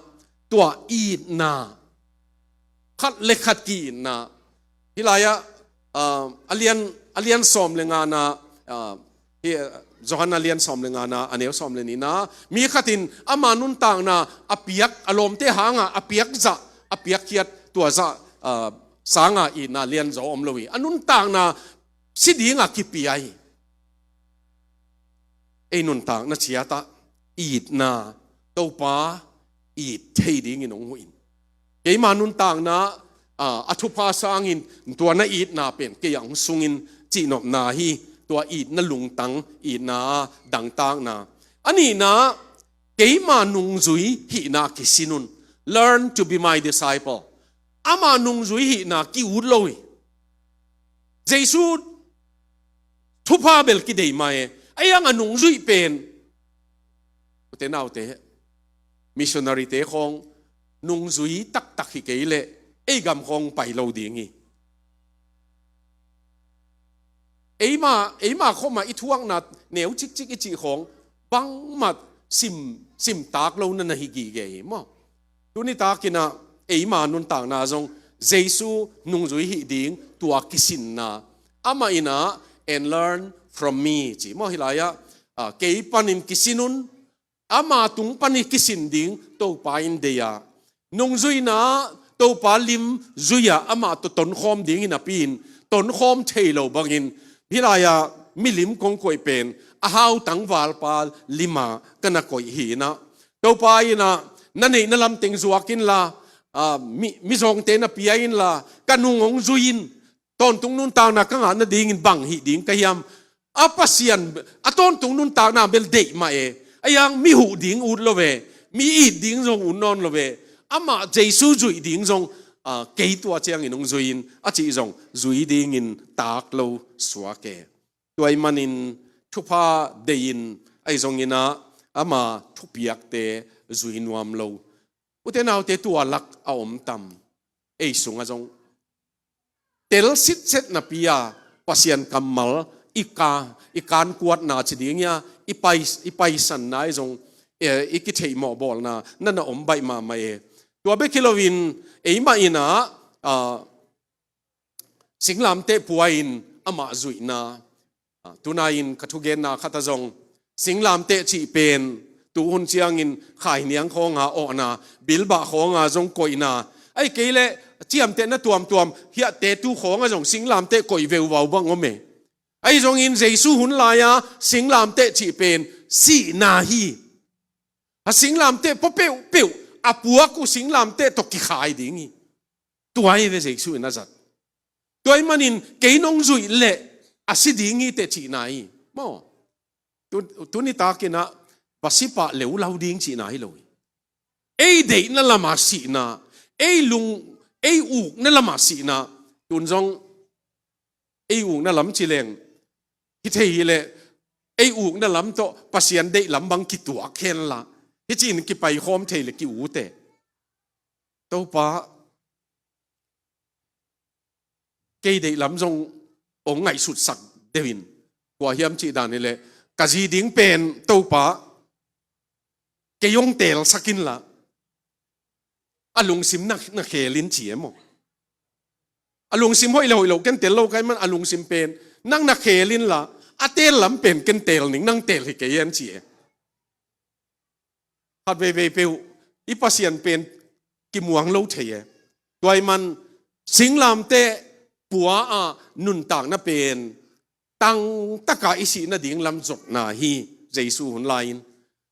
tua itna, khat le khat ki-itna, hih lai-ah, ah, a lian, a lian sawm le ngana, ah, hi, Johan a lian sawm le ngana, a neu sawm le nihna, mi khat in ama nuntakna a piak, a lawmte hanga a piak zah, a piakkhiat tua zah, ah, sanga itna lianzaw om lo hi. A nuntakna si dinga kipia hi. Ei nuntakna ciatah itna, Topa it thei dingin hong huh in. Keima nuntakna, a, a thupha sangin tua na itna pen kei ah hong sung in, cihnopna hi. Tua itna lungtang, itna dangtakna. A nihna, keima nungzui hihna kisin un. Learn to be my disciple. Ama nungzui hihna ki-ut lo hi. Jesu thupha bel kideih mah e, ahi hang a nungzuih pen, ute naute, missionary-te khawng nungzui taktak hi kei leh ei gam khawng pai lo ding hi. Eima, eima khawma i thuakna neu cikcik i cih khawng bangmah sim, simtak lo na na hi gige hi maw? Tuni takin ah eima nuntakna zong Jesu nungzui hih ding tua kisinna. Amah in ah, "And learn from me," ci. Maw, hih lai-ah, ah, "Kei panin kisin un, ama tung panin kisin ding Topa in deih a." Nungzuihna, Topa lim zui-ah amah tawh tonkhawm ding hi napi-in, tonkhawm thei lo bangin, hih lai-ah milim kong koih pen, a hau tangvalpa lim-a ka na koih hi in ah. Topa in ah, "Na neihna lam teng zuak inla, ah, mi, mizawngte na pia inla, ka nung hong zui in, tawntung nuntakna ka ngah nadingin bang hih ding ka hiam?" A Pasian, a tawntung nuntakna bel deih mah e. Ahi hang mi huh ding ut lo ve, mi it ding zong ut nawn lo ve. Amah Jesu zuih ding zong, ah, "Kei tua ciangin hong zui in," a cih zong zui dingin tak lo suak e. Tua ahih manin thupha deih in, ahi zongin ah ama thupiakte zui nuam lo. Ute naute, tua lak a om tam? Ei sungah zong tel sitset napi-a Pasian kammal i ka, i kankuatna ci ding hia, i pai, i paisanna ahi zong, eh, i kitheihmawh bawlna na na om baih mahmah e. Tua bek hi loin, eimah in ah, ah, singlamteh pua in amah zuihna. Ah, tunai-in ka thugenna khat ah zong, singlamteh cih pen, tuhun ciangin khainiang khawnga awhna, bilbah khawnga zong koihna, ahih kei leh ciamtehna tuamtuam, hiahte tu khawnga zong singlamteh koih veuvau bang om e. Ahi zongin Jesu hun lai-a singlamteh cih pen sihna hi. A singlamteh pua peuhpeuh, a puak uh singlamteh tawh kikhai ding hi. Tua hi ve Jesu in a zat. Tua ahih manin kei nong zuih leh a si ding hi teh cihna hi. Maw. Tu, tuni takin ah va si pah leulau ding cihna hi lo hi. Ei deihna lamah sihna, ei lung, ei ukna lamah sihna, tun zong ei ukna lam ci leng, hi thei hi leh, ei ukna lam tawh Pasian deih lam bang kituak hen la, hih ci-in kipaikhawm thei leh ki-ut e. Topa, kei deih lam zong hong ngaihsutsak deuh in, kua hiam cih dan hi leh, ka zi ding pen Topa, kei hong teelsak inla, a lungsim na, na khel in ci e maw. A lungsim hoih le hoih lo ken tel lo ka hih man, a lungsim pen nang na khel inla, a teel lam pen ken teel ning, nang teel hi kei hen ci e. Khat veivei peuh i Pasian pen kimuang lo thei e. Tua ahih man singlamteh pua-a nuntakna pen tangtaka i sih nading lam zotna hi. Jesu hun lai-in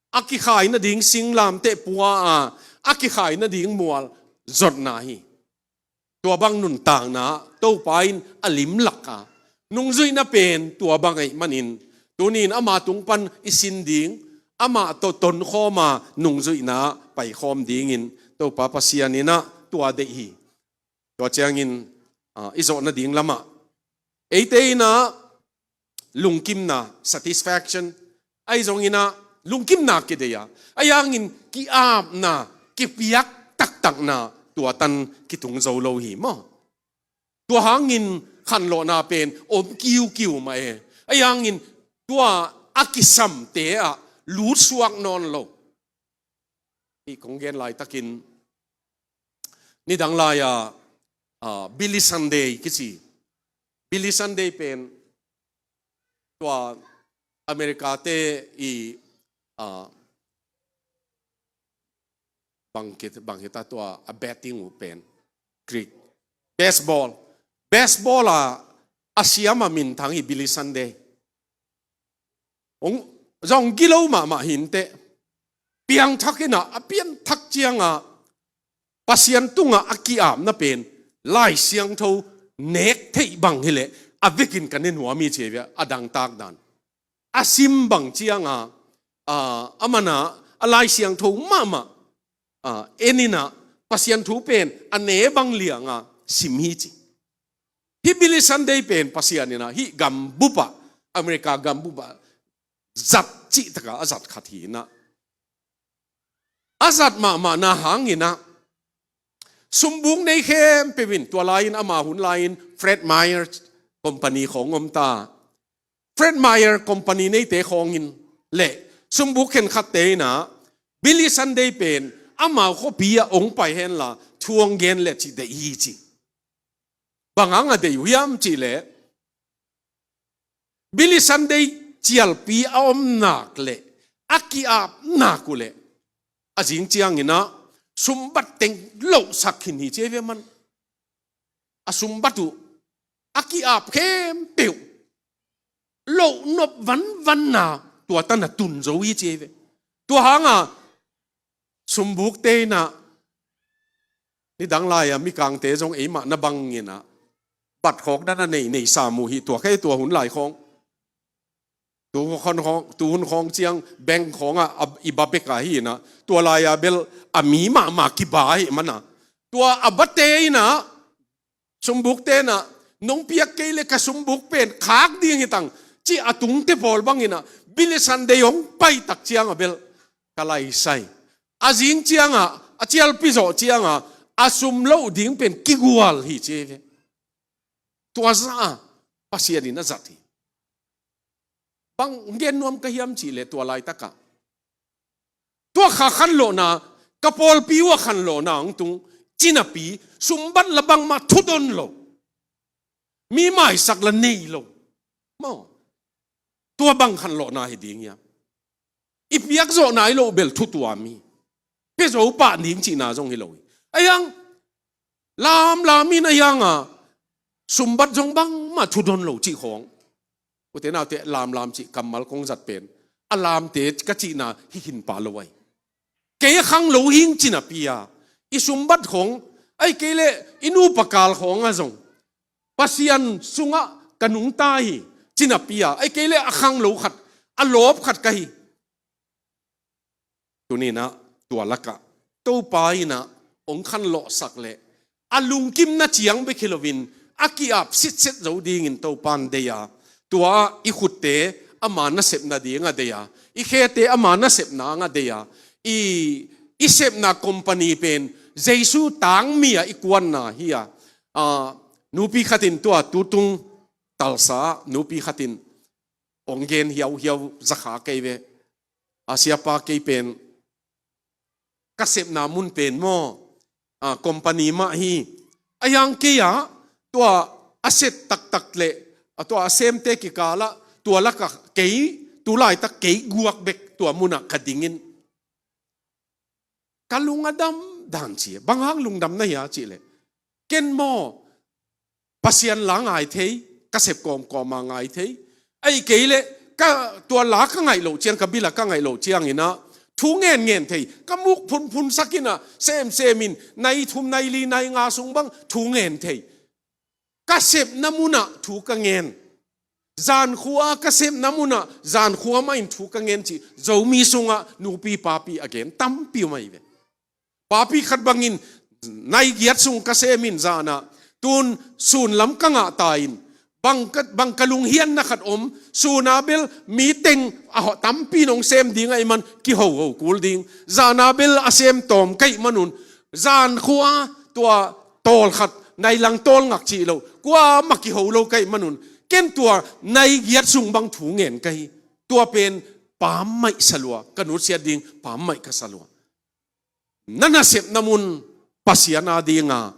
a kikhai nading singlamteh pua-a, a kikhai nading mual zotna hi. Tua bang nuntakna Topa in a limlak a, nungzuihna pen tua bang ahih manin, tuni-in ama tung pan i sin ding, amah tawh tonkhawma nungzuihna paikhawm dingin Topa Pasian in ah tua deih hi. Tua ciangin, ah, i zawh nading lamah eite in ah lungkimna, satisfaction, ahi zongin ah lungkimna kideih a, ahi hangin ki-apna, kipiak taktakna, tua tan kitung zo lo hi maw. Tua hangin khanlawhna pen om kiukiu mah e. Ahi hangin tua a kisamte ah lutsuak nawn lo. Hih kong gen laitakin, nidang lai-a, ah, Billy Sunday kici. Billy Sunday pen tua America te i, ah, bang kit, bang hita tua a betting uh pen, Greek. Baseball. Baseball a, a siam a minthang hi Billy Sunday. Hong, zong gilo mahmah hi inteh. Piangthak in ah, a pianthak ciang a, Pasian tungah a ki-apna pen Lai Siangtho nek theih bang hi leh a vekin ka ne nuam hi ci hi ve, a dangtak dan. A sim bang ciang a, a, a man a, a Lai Siangtho mahmah, a, en in ah, Pasian thu pen a ne bang liang a sim hi ci. Hih Billy Sunday pen Pasian in ah hih gambup ah, America gambup ah zat cih tak a a zat khat hi in ah, a zat mahmahna hangin ah, sumbuk nei khempeuh in, tua lai-in ama hun lai-in Fred Meyer company khawng om ta. Fred Meyer company neite khawng in leh sumbuk khenkhatte in ah, Billy Sunday pen amau khuapi ah hong pai hen la, thu hong gen leh cih deih hi ci. Bang hang a dei uh hiam cih leh, Billy Sunday cialpi a om nak leh a ki-ap nak uh leh, a zing ciangin ah sumbat teng lohsak khin hi ci ei ve maw. A sumbat uh a ki-ap khempeuh loh nop vanvanna tua tan a tun zo hi ci ei ve. Tua hang a sumbukte in ah, nidang lai-a mikangte zong eimah na bangin ah bat khawk dan a nei, nei sam uh hi, tua khe tua hun lai khawng. Tu hun khawng, tu hun khawng ciang bank khawng ah a, i ba bek a hi in ah, tua lai-a bel a mi mahmah kiba ahih man a, tua a bate in ah, sumbukte in ah, nong piak kei leh ka sumbuk pen khak ding hi tang, ci a tungte pawl bangin ah, Billy Sunday hong pai tak ciang a bel ka laisai. A zing ciang a, a cialpi zawh ciang a, a sum loh ding pen kigual hi ci ei ve. Tua zah a Pasian in a zat hi. Bang gen nuam ka hiam cih leh tua laitak ah, tua kha khanlawhna, ka pawlpi uh a khanlawhna hong tung, ci napi, sumbat la bangmah thudon lo, mi maisak la nei lo. Maw, tua bang khanlawhna hi ding hiam? I piak zawh nai loh bel thu tuam hi. Pia zo pah ding cihna zong hi lo hi. A hiang, lamlam in a hiang a, sumbat zong bangmah thudon lo cih khawng. Ute naute, lamlam cih kammal kong zat pen, a lamte ka cihna hi khin pah lo ahi. Kei a khanglo hing ci napi a, i sumbat khawng, ahih kei leh i nupa kal khawng ah zong Pasian sungah ka nungta hi ci napi a, ahih kei leh a khanglo khat, a lawp khat ka hi. Tuni in ah tua lakah Topa in ah hong khanlawhsak leh, a lungkimna ciang bek hi loin a ki-ap sitset zo dingin Topa in dei a, tua i khutte ama nasepna ding a dei a, i khete ama nasepna ang a dei a, i, i sepna company pen Jesu tangmi a i kuanna hi a. A, nupi khat in tua tutung Tulsa ah nupi khat in hong gen hiauhiau za kha kei ve. A, siapa, kei pen ka sepna mun pen maw, a, company mah hi. A hiang kei ah tua a set taktak leh, a, tua a semte kikal ah tua lakah kei, tu laitak kei guak bek tua mun ah ka dingin, ka lung a dam dan ci. Bang hang lungdam na hia cih leh, ken maw Pasian la ngai thei, ka sep kawmkawm a ngai thei, ahih kei leh ka tua la ka ngaih loh ciang, ka bil a ka ngaih loh ciangin ah thu ngenngen thei, ka muk phunphun sak in ah, semsem in, nai thum, nai li, nai nga sung bang thu ngen thei. Ka sepna mun ah thu ka ngen. Zankhua ka sepna mun ah zankhua mah in thu ka ngen cih Zomi sungah nupi papi a gen tampi om ahi ve. Papi khat bangin nai giat sung ka sem in zan ah, tun sun lam ka ngah ta in, bang ka, bang ka lunghianna khat om, sun a bel mi teng a hawh tampi in hong sem ding ahih man kihoho kul ding, zan a bel a sem tawm ka hih man un, zankhua tua tawl khat, nai lang tawl ngak cih lo, kuamah kiho lo ka hih man un, ken tua nai giat sung bang thu ngen ka hi. Tua pen pammaih sa lua, ka nutsiat ding pammaih ka sa lua. Na nasepna mun Pasian a ding a,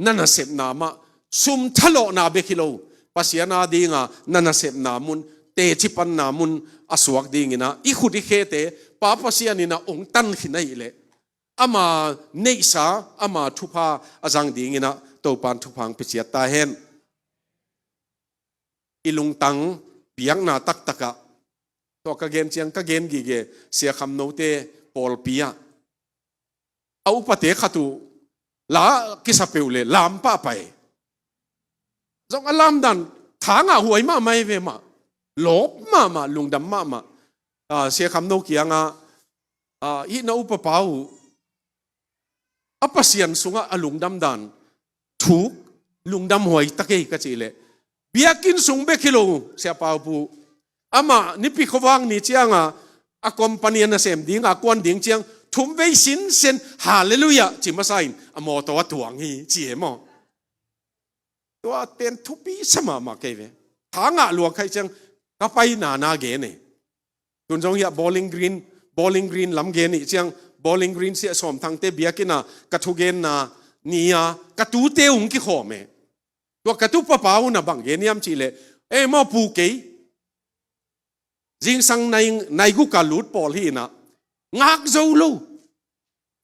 na nasepna mah, sum thalawhna bek hi lo, Pasian a ding a na nasepna mun, teci panna mun a suak dingin ah i khut i khete Pa Pasian in ah hong tan khin ahih leh, ama neihsa, ama thupha a zang dingin ah Topa'n thupha hong pia ciat ta hen. I lungtang biakna taktak ah, tua ka gen ciang ka gen gige, Sia Kham Note pawlpi ah, a upate khat uh la kisa peuh leh lam pahpah e. Zong a lamdan tha ngah huai mahmah hi ve mah, lawp mahmah, lungdam mahmah. A, Sia Kham No kiangah, a, hih na upapa uh a Pasian sungah a lungdam dan thuk, lungdam huai ta kei ka cih leh, biakinn sung bek hi lo, Sia Pau Pu, amah Nipi khuavak ni ciangah a company a nasem ding a kuan ding ciang thumvei sinsen Halleluiah ci masa in a mawtaw a tuang hi ci e maw. Tua pen thupi sa mahmah kei ve. Tha ngah lua kha hi ciang ka pai nana gen e. Tun zong hiah Bowling Green, Bowling Green lam gen ih ciang, Bowling Green Sia Sawm Thangte biakinn ah ka thugenna ni-a ka tute hong kikhawm e. Tua ka tupa pa un a bang gen hiam cih leh, "Ei maw pu, kei zingsang nai, nai guk a lut pawl hi in ah, ngak zo lo.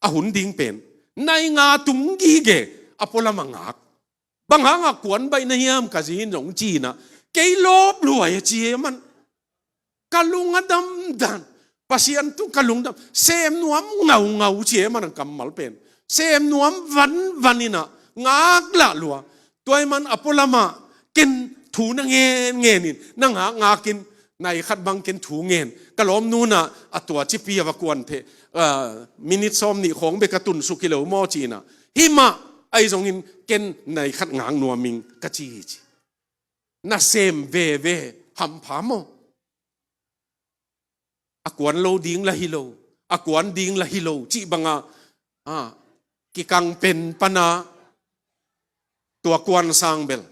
A hun ding pen nai nga tum gige, a pualam a ngak. Bang hang a kuan baih na hiam ka zi in?" zong ci in ah, "Kei lawp luai," a ci e man. "Ka lung a damdan. Pasian tung ka lungdam. Sem nuam ngaungau," ci e man, a kammal pen. "Sem nuam vanvan in ah, ngak lah lua. Tua ahih man a pualam ah ken thu na ngenngen in, na ngakngak in, nai khat bang ken thu ngen. Ka lawmnu in ah a tua cipi a va kuan thei, ah, minit sawmnih khawng bek a tunsuk hi lo maw," ci in ah. "Hi mah, ahi zongin ken nai khat ngak nuam ing," ka ci hi ci. Nasem veve hampha maw? A kuan lo ding lah hi lo, a kuan ding lah hi lo cih bang a, ah, kikang pen pan a tua kuan sang bel,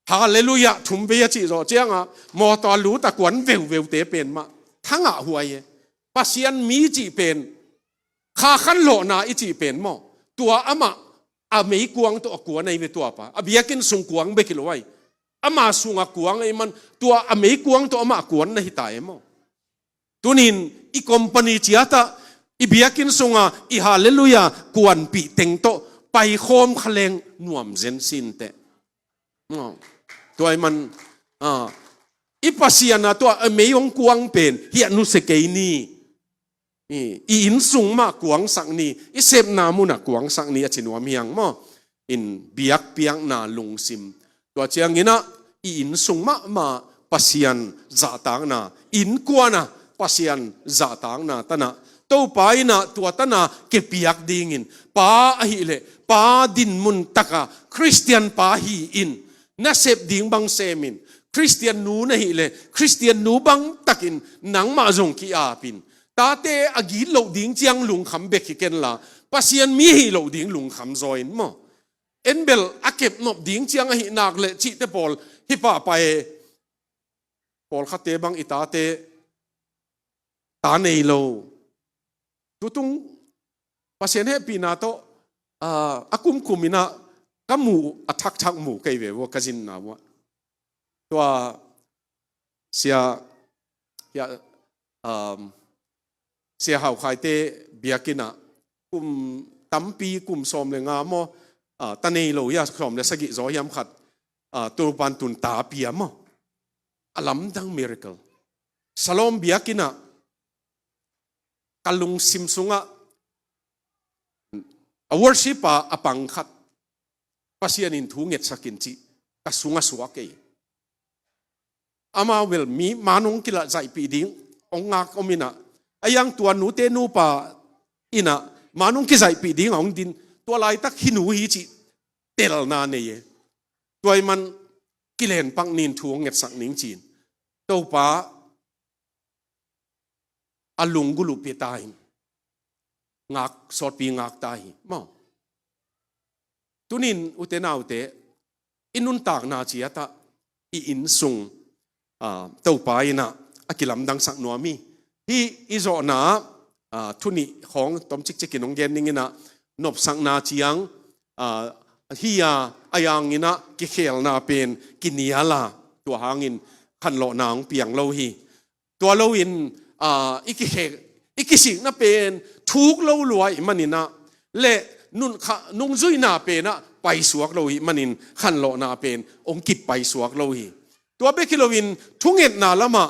"Halleluiah, thum vei," a cih zawh ciang a, mawtaw a lut a kuan veuveute pen mah thangah huai e. Pasian mi cih pen kha khanlawhna i cih pen maw, tua amah a meikuang tawh a kuan ahi ve, tua pa. A biakinn sung kuang bek hi lo ahi. Ama sung a kuang ahih man, tua a meikuang tawh amah kuan na hi ta e maw? Tuni in i company ciat ah, i biakinn sung a i halleluiah kuanpih teng tawh paikhawm kha leng nuam zen sinteh. Maw? Tua ahih man, ah, i Pasian a tua a mei hong kuang pen hiah nusia kei ni. I, i inn sung mah kuangsak ni, i sepna mun ah kuangsak ni, a ci nuam hi hang maw? In biakpiakna lungsim. Tua ciangin ah i inn sung mahmah Pasian zahtakna, innkuan ah Pasian zahtakna tan ah, Topa in ah tua tan a kepiak dingin, pa ahih leh pa dinmun tak a Khristian pa hi-in, na sep ding bang sem in, Khristian nu na hih leh Khristian nu bang takin nangmah zong ki-ap in. Tate a gitloh ding ciang lungkham bek hi ken la, Pasian mi hih loh ding lungkham zaw in maw? En bel a kepnop ding ciang ahih nak leh cihte pawl hi pahpah e. Pawlkhatte bang i tate ta nei lo. Tutung Pasian hehpihna tawh, ah, a kumkum in ah ka mu, a thakthak mu kei ve vua, ka zinna vua. Tua Sia, ya, um, Sia Hau Khaite biakinn ah kum tampi, kum sawm le nga maw, ah, ta nei lo, ya, sawm le sagih zaw hiam khat, ah, Topan tun ta pia maw. A lamdang miracle. Salom biakinn ah ka lungsim sungah a worship a, a pang khat Pasian in thu ngetsak in cih ka sungah suak kei. Amau bel mi man hong kizaihpih ding hong ngak om in ah, a yang tua nute nupa in ah man hong kizaihpih ding a hong din, tua laitak hih nu hi cih telna nei e. Tua ahih man kilenpak ni in, thu hong ngetsak ning ci-in, Topa a lunggulh uh pia ta in, ngak, sawtpi ngak ta hi maw. Tuni in ute naute, i nuntakna ciat ah i inn sung, ah, Topa in ah a kilamdangsak nuam hi. Hih i zawhna, ah, thu nih khawng tom cikcik in hong gen ning in ah, nopsakna ciang, ah, hi a, a yang in ah kikhelna pen kinial a, tua hangin khanlawhna hong piang lo hi. Tua lo in, ah, i kikhek, i kisikna pen thuk lo lua ahih man in ah, le nungkha, nungzuihna pen ah paisuak lo ahih man in khanlawhna pen hong kip paisuak lo hi. Tua bek hi lo in thungetna lam ah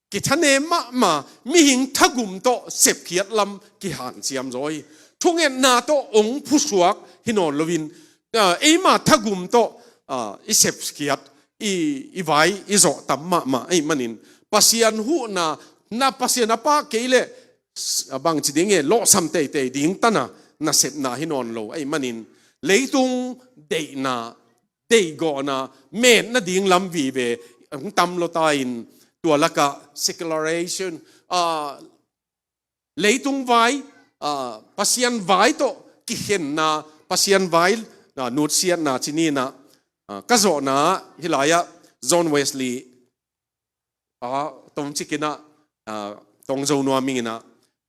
kithanem mahmah, mihing thagum tawh sepkhiat lam kihanciam zaw hi. Thungetna tawh hong phusuak hi nawn lo in, ah, eima thagum tawh, ah, i sepkhiat, i, i vai, i zawh tam mahmah ahih man in, Pasian huhna, na Pasian a pah kei leh, s-, a bangci ding e, lawhsam teitei ding tan a nasepna hi nawn lo ahih man in, leitung deihna, deihgawhna, metna ding lam vive hong tam lua ta in, tua lak ah secularization, ah, leitung vai, ah, Pasian vai tawh kikhenna, Pasian vai, ah, nutsiatna ci ni in ah, ah, ka zawhna hih lai ah John Wesley, ah, tom cik in ah, ah, tong zo nuam ing in ah,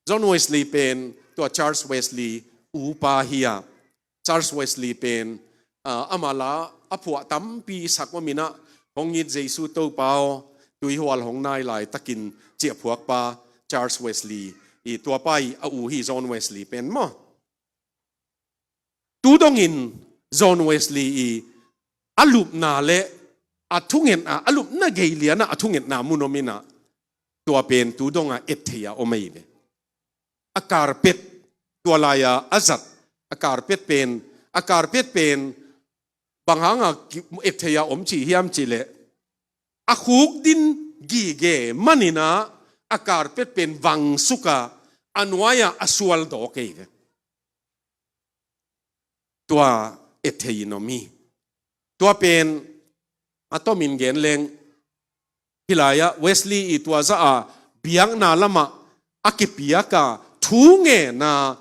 John Wesley pen tua Charles Wesley upa hi a, Charles Wesley pen, ah, amah la a phuah tampi sak om in ah, hong it Jesu Topa aw, tuihual hong nai laitakin ciahphuakpa Charles Wesley, i tuapa i a u hi John Wesley pen maw. Tu dongin John Wesley i a lupna le a thungetna, a lupna gei lianah a thungetna mun om in ah, tua pen tu dongah et thei a om ahi ve. A carpet, tua lai-a a zat a carpet pen, a carpet pen bang hanga ki-, et thei a om cih hiam cih leh, a khukdin gige man in ah a carpet pen vangsuka a nuai-ah a sual dawk ahi ve. Tua et thei in om hi. Tua pen a tomin gen leng, hih lai-ah Wesley i tua zah a biakna lamah a kipiak a thu ngen a,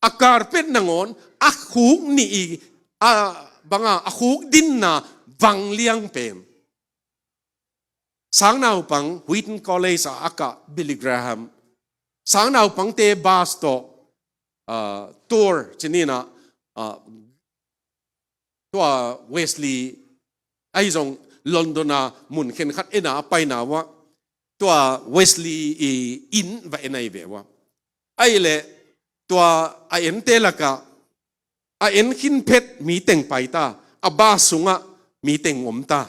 a carpet nangawn a khuk nih i, a banga a khukdinna vangliang pen, sangnaupang Wheaton College ah a kah Billy Graham, sangnaupangte bus tawh, ah, tour ci ni in ah, ah, tua Wesley ahi zong London a mun khenkhat en a a paina uh ah, tua Wesley i inn va en ahi ve uh ah. Ahih leh tua a ente lakah a en khin phet mi teng pai ta, a bus sungah mi teng om ta.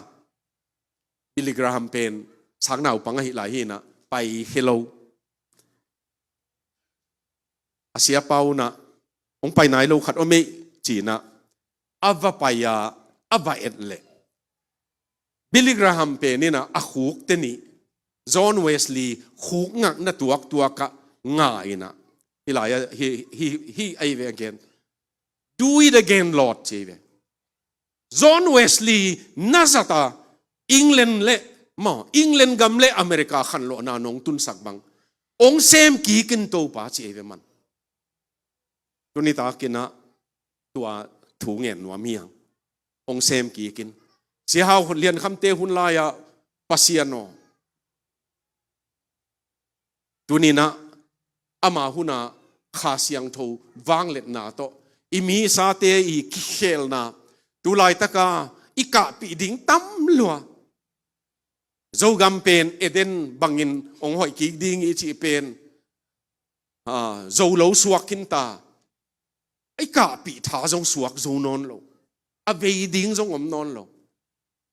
Billy Graham pen sangnaupang ahih lai hi in ah pai khia lo. A siapa un ah, hong pai nai lo khat om ei, ci in ah a va pai a, a va et leh, Billy Graham pen in ah a khukte nih John Wesley khuk ngakna tuaktuak ah nga in ah, hih lai-ah, hi, hi, hi ahi ve again. "Do it again, Lord," ci ahi ve. John Wesley na zat a, England le, maw, England gam le America khanlawhna nong tunsak bang, hong sem kik in Topa, ci ahi ve man. Tuni takin ah tua thu ngen nuam hi hang. Hong sem kik in. Sia Hau Lian Khamte hun lai-ah, Pasian aw, tuni in ah ama hun a Kha Siangtho vangliatna tawh i mi i sate i kikhelna, tu laitaka i kahpih ding tam lua. Zogam pen Eden bangin hong hoih kik ding i cih pen, ah, zo lo suak khin ta. I kahpih tha zong suak zo nawn lo. A vei ding zong om nawn lo.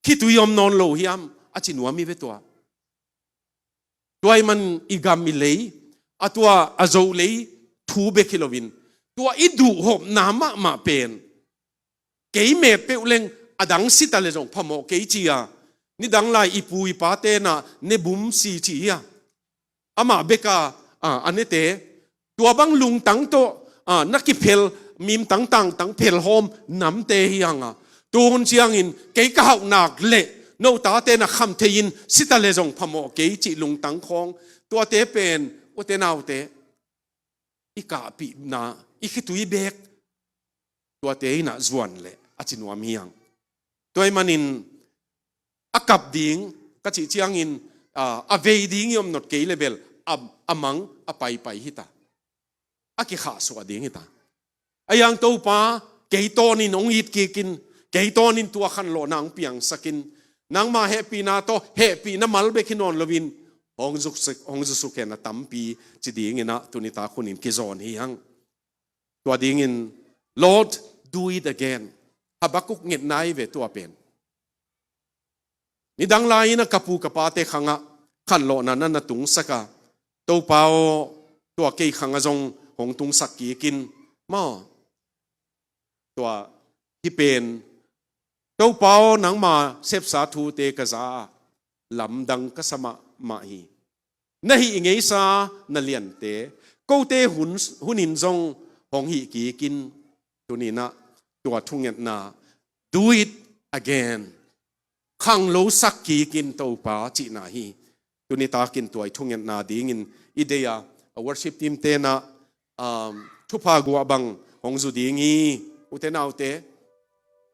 Khitui om nawn lo hiam, a ci nuam hi ve tua. Tua ahih man i gam i lei, a tua a zo lei thu bek hi loin, tua i duhhopna mahmah pen, kei met peuh leng a dang si ta le zong phamawh kei ci a, nidang lai i pu i pate na ne bum si ci hi a, amah bek a, a, a nete, tua bang lungtang tawh, a, na kiphel, mimtang tangtang phelhawm namte hi hang a, tu hun ciangin kei ka hauh nak leh no tate na kham thei in si ta le zong phamawh kei cih lungtang khawng, tuate pen, ute naute, i kahpihna, i khitui bek, tuate in ah zuan leh a ci nuam hi hang. Tua ahih manin a kap ding ka cih ciangin, a, a vei ding i om nawt kei le bel, a, a mang a paipai hi ta. A kikhahsuah ding hi ta. Ahi hang Topa, kei tawnin hong it kik in, kei tawnin tua khanlawhna hong piangsak in, nangma hehpihna tawh, hehpihna mal bek hi nawn loin, hong zusuk, hong zusuk hen a tampi ci ding in ah tuni tak hunin kizawn hi hang. Tua dingin, "Lord, do it again." Habakuk ngetna hi ve tua pen. Nidang lai-in a ka pu ka pate khangah khanlawhna na na tungsak a, Topa aw, tua kei khangah zong hong tungsak kik in. Maw, tua hih pen, "Topa aw, nangma sepsa thute ka za a, lamdang ka sa mahmah hi. Na hih ngeisa na liante kote hun, hunin zong hong hih kik in." Tuni in ah tua thungetna, "Do it again." Khanglosak kik in Topa cihna hi. Tuni takin tua i thungetna dingin i deih a, a worship team te in ah, um, thupha guah bang hong zu ding hi, ute naute,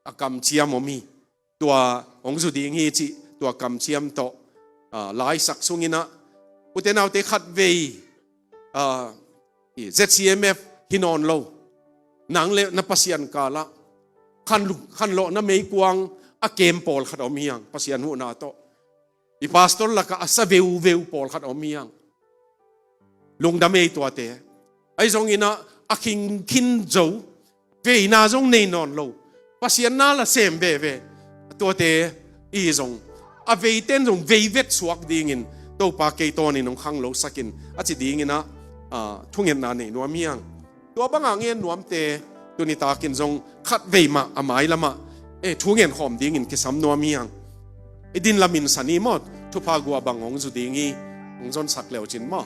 a kamciam om hi. Tua hong zu ding hi cih tua kamciam tawh, ah, laisak sungin ah, ute naute, khatvei, ah, i Z C M F hi nawn lo, nang le na Pasian kalah khan, khanlawhna meikuang a kem pawlkhat om hiang, Pasian huhna tawh. I pastor lakah a sa veuveu pawlkhat om hiang. Lungdam ei tuate. Ahi zongin ah a khingkhin zo, veina zong nei nawn lo, Pasian na la sem veve, tuate i zong, a veiten zong vei vet suak dingin Topa kei tawnin hong khanglo sakin a ci dingin ah, ah, thungetna nei nuam hiang. Tua banga ngen nuamte tuni takin zong khat vei mah a mai lamah, eh, thungen khawm dingin kisam nuam hiang. I din lamin sani maw, thupha gua bang hong zu ding hi, hong zonsak leucin maw.